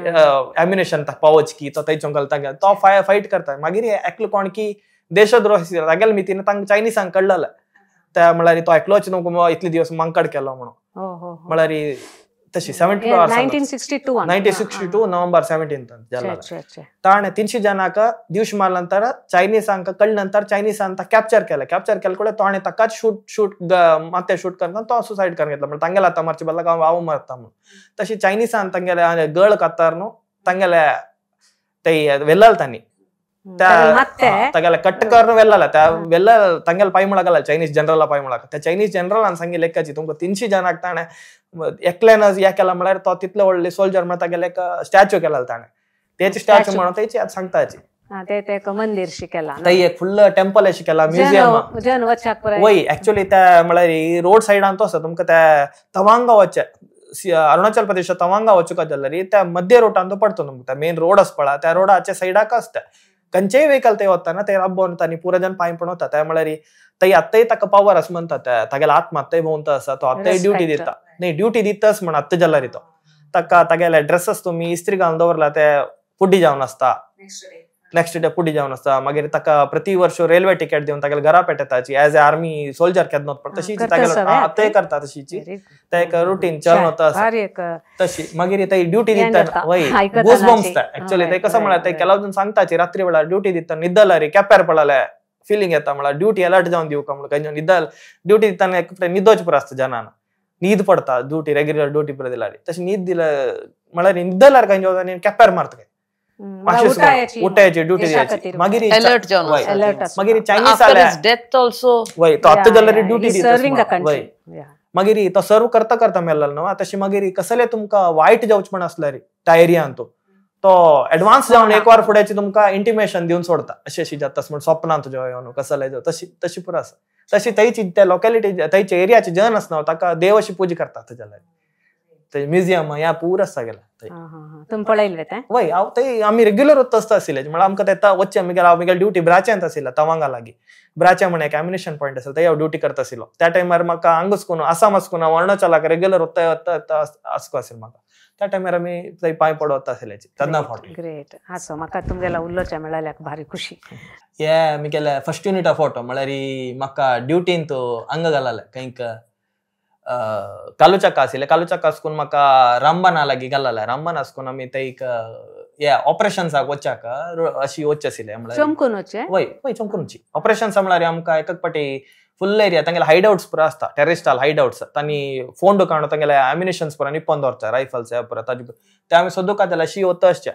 एम्युनेशन ताका पावच की तो थंयचो घालता तो फायट करता मागीर एकलो कोण की देशद्रोह आशिल्लो तागेले मितीन तांकां चायनिजांक कळ्ळें त्या म्हळ्यार तो एकलोच न्हू इतले दिवस मांकड केलो म्हणून म्हळ्यार तशी 72 हॉर्स 1962 नोव्हेंबर 17 जाल्लो ताणें 300 जनाक दिवश मारल्या नंतर चायनिजांक कळ्ळे नंतर चायनिजान ताका कॅप्चर केलें कॅप्चर केले कडेन ताणें ताकाच शूट शूट माथे शूट करून तो सुसायड करून घेतलो म्हणल्यार तांगेले आतां मारचे बदलाक हांव मारता म्हणून तशी चायनिजान तांगेले गळ कातार न्हू तांगेले ते वेल्लाल तांणी त्या तागेले कट करून वेल्लाला त्या वेल्ला तांगेले पाय म्हणा चायनीज जनरला पाय म्हणा त्या चायनीज जनरलान सांगिल्लें एकाची तुमकां 300 जनाक ताणें एकल्यान हे केला म्हळ्यार तो तितले व्हडले सोल्जर म्हळ्यार तागेले एक स्टॅच्यू केला ताणें तेचे स्टॅच्यू म्हणून तेची आतां सांगताची मंदिर शिकेला थंय एक फुल्ल टेम्पल अशें केला म्युझियम वय एक्चुअली त्या म्हळ्यार रोड सायडान तो आसा तुमकां त्या तवांगा वचचें अरुणाचल प्रदेश तवांगा वचूंक जाल्यार त्या मध्य रोटान तो पडतो तुमकां मेन रोड आसा पळय त्या रोडाच्या सायडाक आसता खंयचेय व्हेकल थंय वतना ते राबोवन तांणी पुरा जन पांय पण वता त्या म्हळ्यार थंय आत्ताय ताका पावर आसा म्हणटा त्या तागेलो आत्मा आत्ताय भोंवता आसा तो आत्ताय ड्युटी दिता न्ही ड्युटी दिताच म्हण आत्तां जाल्यार तो ताका तागेले ड्रेसीस तुमी इस्त्री घालून दवरला ते पुड्डी जावन आसता नेक्स्ट डे पुड्डी जावन आसता मागीर ताका प्रति वर्ष रेल्वे टिकेट दिवन तागेले घरा पेटयताची एज ए आर्मी सोल्जर केन्ना पडटा तशीच तागेलो आतांय करता तशीची ते एक रुटीन चलन वता आसा तशी मागीर थंय ड्युटी दिता वय गूज बम्स एक्चुअली ते कसं म्हळ्यार ते केला सांगताची रात्री वेळार ड्युटी दिता न्हिदला रे केप्यार पडले फिलिंग येता म्हळ्यार ड्युटी अलर्ट जावन दिवका म्हणून खंय न्हिदल ड्युटी दितना एक न्हिदोच पुरो आसता जनान न्हीद पडता ड्युटी रेग्युलर ड्युटी पुरो दिल्यार तशी न्हीद दिल्या म्हळ्यार न्हिदल्यार खंय आनी केप्यार मारता खंय उठायची ड्युटी द्यायची मागीर अलर्ट जावन मागीर चायनीज आले डेथ ऑल्सो वय तो आतां जाल्यार ड्युटी दिता वय मागीर तो सर्व करता करता मेल्लो न्हू तशी मागीर कसले तुमकां वायट जावचें म्हण आसल्यार त्या एरियान तो तो एडवान्स जावन एक वर फुड्याची तुमकां इंटिमेशन दिवन सोडता अशें अशी जाता म्हण स्वप्नान तुज्या येवन कसले जावं तशी तशी पुरो आसा तशी थंयची त्या लोकेलिटी थंयच्या एरियाची जन आसना ताका देव अशी पुजा करता थंय जाल्यार थंय म्युझियम ह्या पूर आसा गेला तुमी पळयल्लें तें वय हांव थंय आमी रेग्युलर वता आसता आशिल्लें म्हळ्यार आमकां ते वचचें आमगेले ड्युटी ब्राच्यांत आशिल्ला तवांगा लागीं ब्राच्या म्हण एक एम्युनेशन पॉयंट आसा थंय हांव ड्युटी करता आशिल्लो त्या टायमार म्हाका हांगासकून आसाम आसकून हांव अरुणाचलाक रेग्युलर वता वता आसको आशिल्लें म्हाका त्या टायमार आमी थंय पांय पडो वता आशिल्ले तेन्ना फावटी. ग्रेट आसो म्हाका तुमगेला उलोवचें मेळ्ळ्याक भारी खुशी. हे मिगेले फस्ट युनिट फोटो म्हळ्यार म्हाका ड्युटीन तो अंग घालाले खंयक कालूचक्का आशिल्ले कालूचक्का आसकून म्हाका रामबाना लागीं घालला रामबान आसकून आमी ते एक हे ऑपरेशन्साक वचाक अशी वच आशिल्ले म्हळ्यार चमकून वचे वय वय चमकून वची ऑपरेशन्स म्हळ्यार आमकां एक पाटी फुल एरिया तांगेले हायड आवट्स पुरा आसता टेररिस्टाल हायड आवट्स तांणी फोन दुकान तांगेले एम्युनिशन्स पुरा निपोवन दवरता रायफल्स हे पुरा ताजे ते आमी सोदूका जाल्यार अशी वता आसचे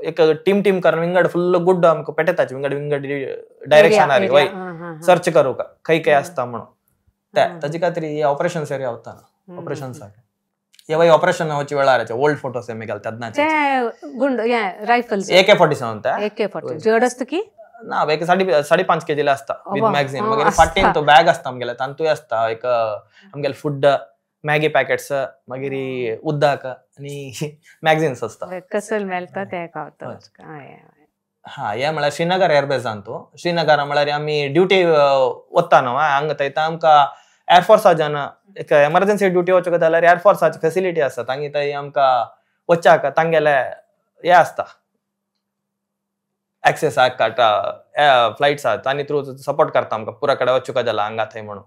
एक टीम टीम करून विंगड फुल गुड्डो आमकां पेटेताचे विंगड विंगड डायरेक्शनार वय सर्च करूका खंय खंय आसता म्हणून ते ताजे खातीर ऑपरेशन्स एरिया वता ऑपरेशन्साक हे वय ऑपरेशन वचे वेळार ओल्ड फोटोस आमी घालतात ते गुंड रायफल्स AK-47 ते AK-47 जड आसता की ना एक 5.5 केजीला असता विथ मॅगझीन मागीर फाटीन तो बॅग असता आमगेले तांतूय असता एक आमगेले फूड मॅगी पॅकेट्स मागीर उदक आनी मॅगझिन्स असता कसल मेळटा ते खावता. हा हे म्हळ्यार श्रीनगर एअरबेसान तो श्रीनगर म्हळ्यार आमी ड्युटी वता न्हू हांगा थंय आमकां एअरफोर्साच्यान एक एमर्जन्सी ड्युटी वचूंक जाल्यार एअरफोर्साची फेसिलिटी आसा तांगे थंय आमकां वचाक तांगेले हे आसता एक्सेस आहा फ्लायट्स आहा तांणी थ्रू सपोर्ट करता आमकां पुरा कडेन वचूंक जाला हांगा थंय म्हणून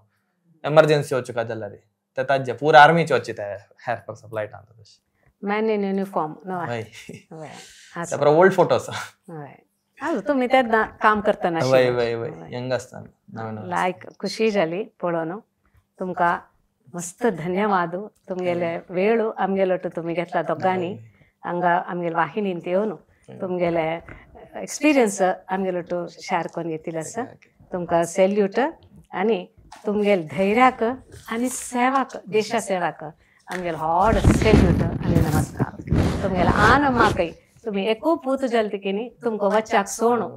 एमर्जन्सी वचूंक जाल्यार ते ताजे पुरा आर्मीचे वची ते एअरफोर्स फ्लायटान तशें मॅन इन युनिफॉर्म हय ते ओल्ड फोटोस. हय तुमी तेन्ना काम करतना वय वय वय यंग आसतना लायक खुशी जाली पळोवन तुमकां मस्त धन्यवाद तुमगेले वेळ आमगेलो तुमी घेतला दोगांनी हांगा आमगेले वाहिनीन येवन तुमगेले एक्सपिरियन्स आमगेलो टू शेअर करून घेतिल्लो आसा तुमकां सॅल्यूट आनी तुमगेले धैर्याक आनी सेवाक देशा सेवाक आमगेले व्हड सॅल्यूट आनी नमस्कार. तुमगेले आन म्हाकय तुमी एकू पूत जाले तिकीनी तुमकां वच्चाक सोणू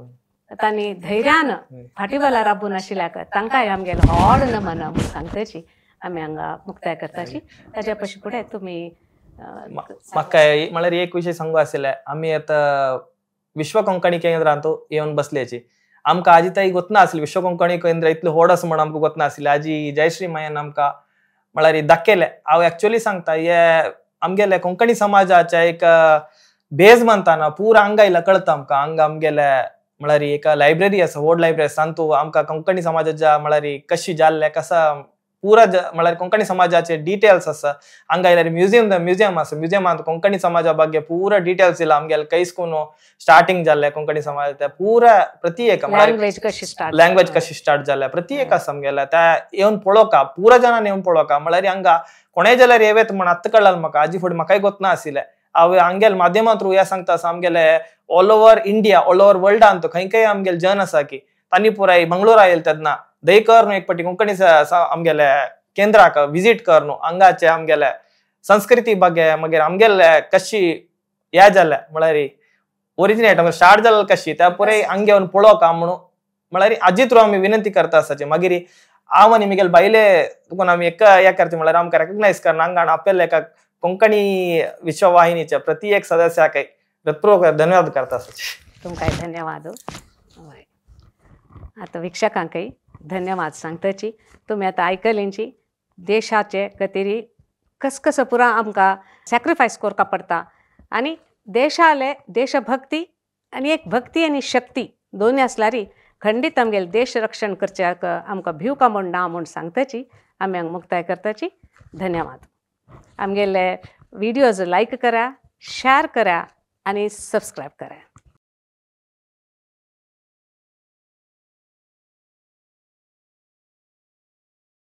तांणी धैर्यान फाटीबला राबून आशिल्ल्याक तांकांय आमगेले व्हड नमन सांगताची आमी हांगा मुक्ताय करताची. ताच्या पशी फुडें तुमी म्हाका म्हळ्यार एक विशय सांगू आशिल्ले आमी आतां विश्व कोंकणी केंद्रांत येवन बसल्याची आमकां आजी ताई गोतना आसली विश्व कोंकणी केंद्र इतलें व्हड आसा म्हण आमकां गोतना आसलें आजी जयश्री मायन आमकां म्हळ्यार दाखयलें. हांव एक्चुअली सांगता हे आमगेले कोंकणी समाजाचे एक बेज मानता ना पुरा हांगा आयला कळटा आमकां हांगा आमगेले म्हळ्यार एक लायब्ररी आसा व्हड लायब्ररी आसा तातूंत आमकां कोंकणी समाजाच्या म्हळ्यार कशी जाल्ले कसा पुरा म्हळ्यार कोंकणी समाजाचे डिटेल्स आसा हांगा आयल्यार म्युझियम म्युझियम आसा म्युझियमांत कोंकणी समाजा ಬಗ್ಗೆ ಪೂರಾ डिटेल्स ಇಲ್ಲ आमगेले कैसकून स्टार्टिंग जाल्ले कोंकणी समाज पुरा प्रति एक लँग्वेज कशी स्टार्ट जाल्ले प्रति एक आसा आमगेले त्या येवन पळोवका पुरा जाणान येवन पळोवका म्हळ्यार हांगा कोणेय जाल्यार येवेत म्हण आत्तां कळ्ळां म्हाका आजी फुडें म्हाकाय गोतना आशिल्लें हांव हांगेले माध्यमा थ्रू हें सांगता आसा आमगेले all over India all over वर्ल्डांत खंय खंय आमगेले जन आसा की तांणी पुराय मंगळूरा येयले तेन्ना दय कर न्हू एक पाटी कोंकणी आमगेले केंद्राक विजीट कर न्हू हांगाचे आमगेले संस्कृती ಬಗ್ಗೆ मागीर आमगेले कशी हे जाले म्हळ्यार ओरिजिनेट स्टार्ट जाले कशी त्या पुराय हांगे येवन पळोवका म्हणून म्हळ्यार आजी थ्रू आमी विनंती करता आसाची. मागीर हांव आनी म्हगेले बायले तुका आमी एक हे करचे म्हळ्यार आमकां रेकग्नायज करना हांगा आपल्या एका कोंकणी विश्ववाहिनीच्या प्रति एक सदस्याक हृत्पूर्वक धन्यवाद करता आसाची. तुमकां धन्यवाद. आतां वीक्षकांकय धन्यवाद सांगताची. तुमी आतां आयकलेंची देशाचे खातीर कसकस पुरा आमकां सॅक्रिफायस करपा पडटा आनी देशाले देशभक्ती आनी एक भक्ती आनी शक्ती दोनूय आसल्यार खंडीत आमगेले देश रक्षण करच्याक आमकां भिवका म्हूण ना म्हूण सांगताची आमी हांगा मुक्ताय करताची. धन्यवाद. आमगेले विडियोज लायक करा, शेअर करा आनी सबस्क्रायब करा.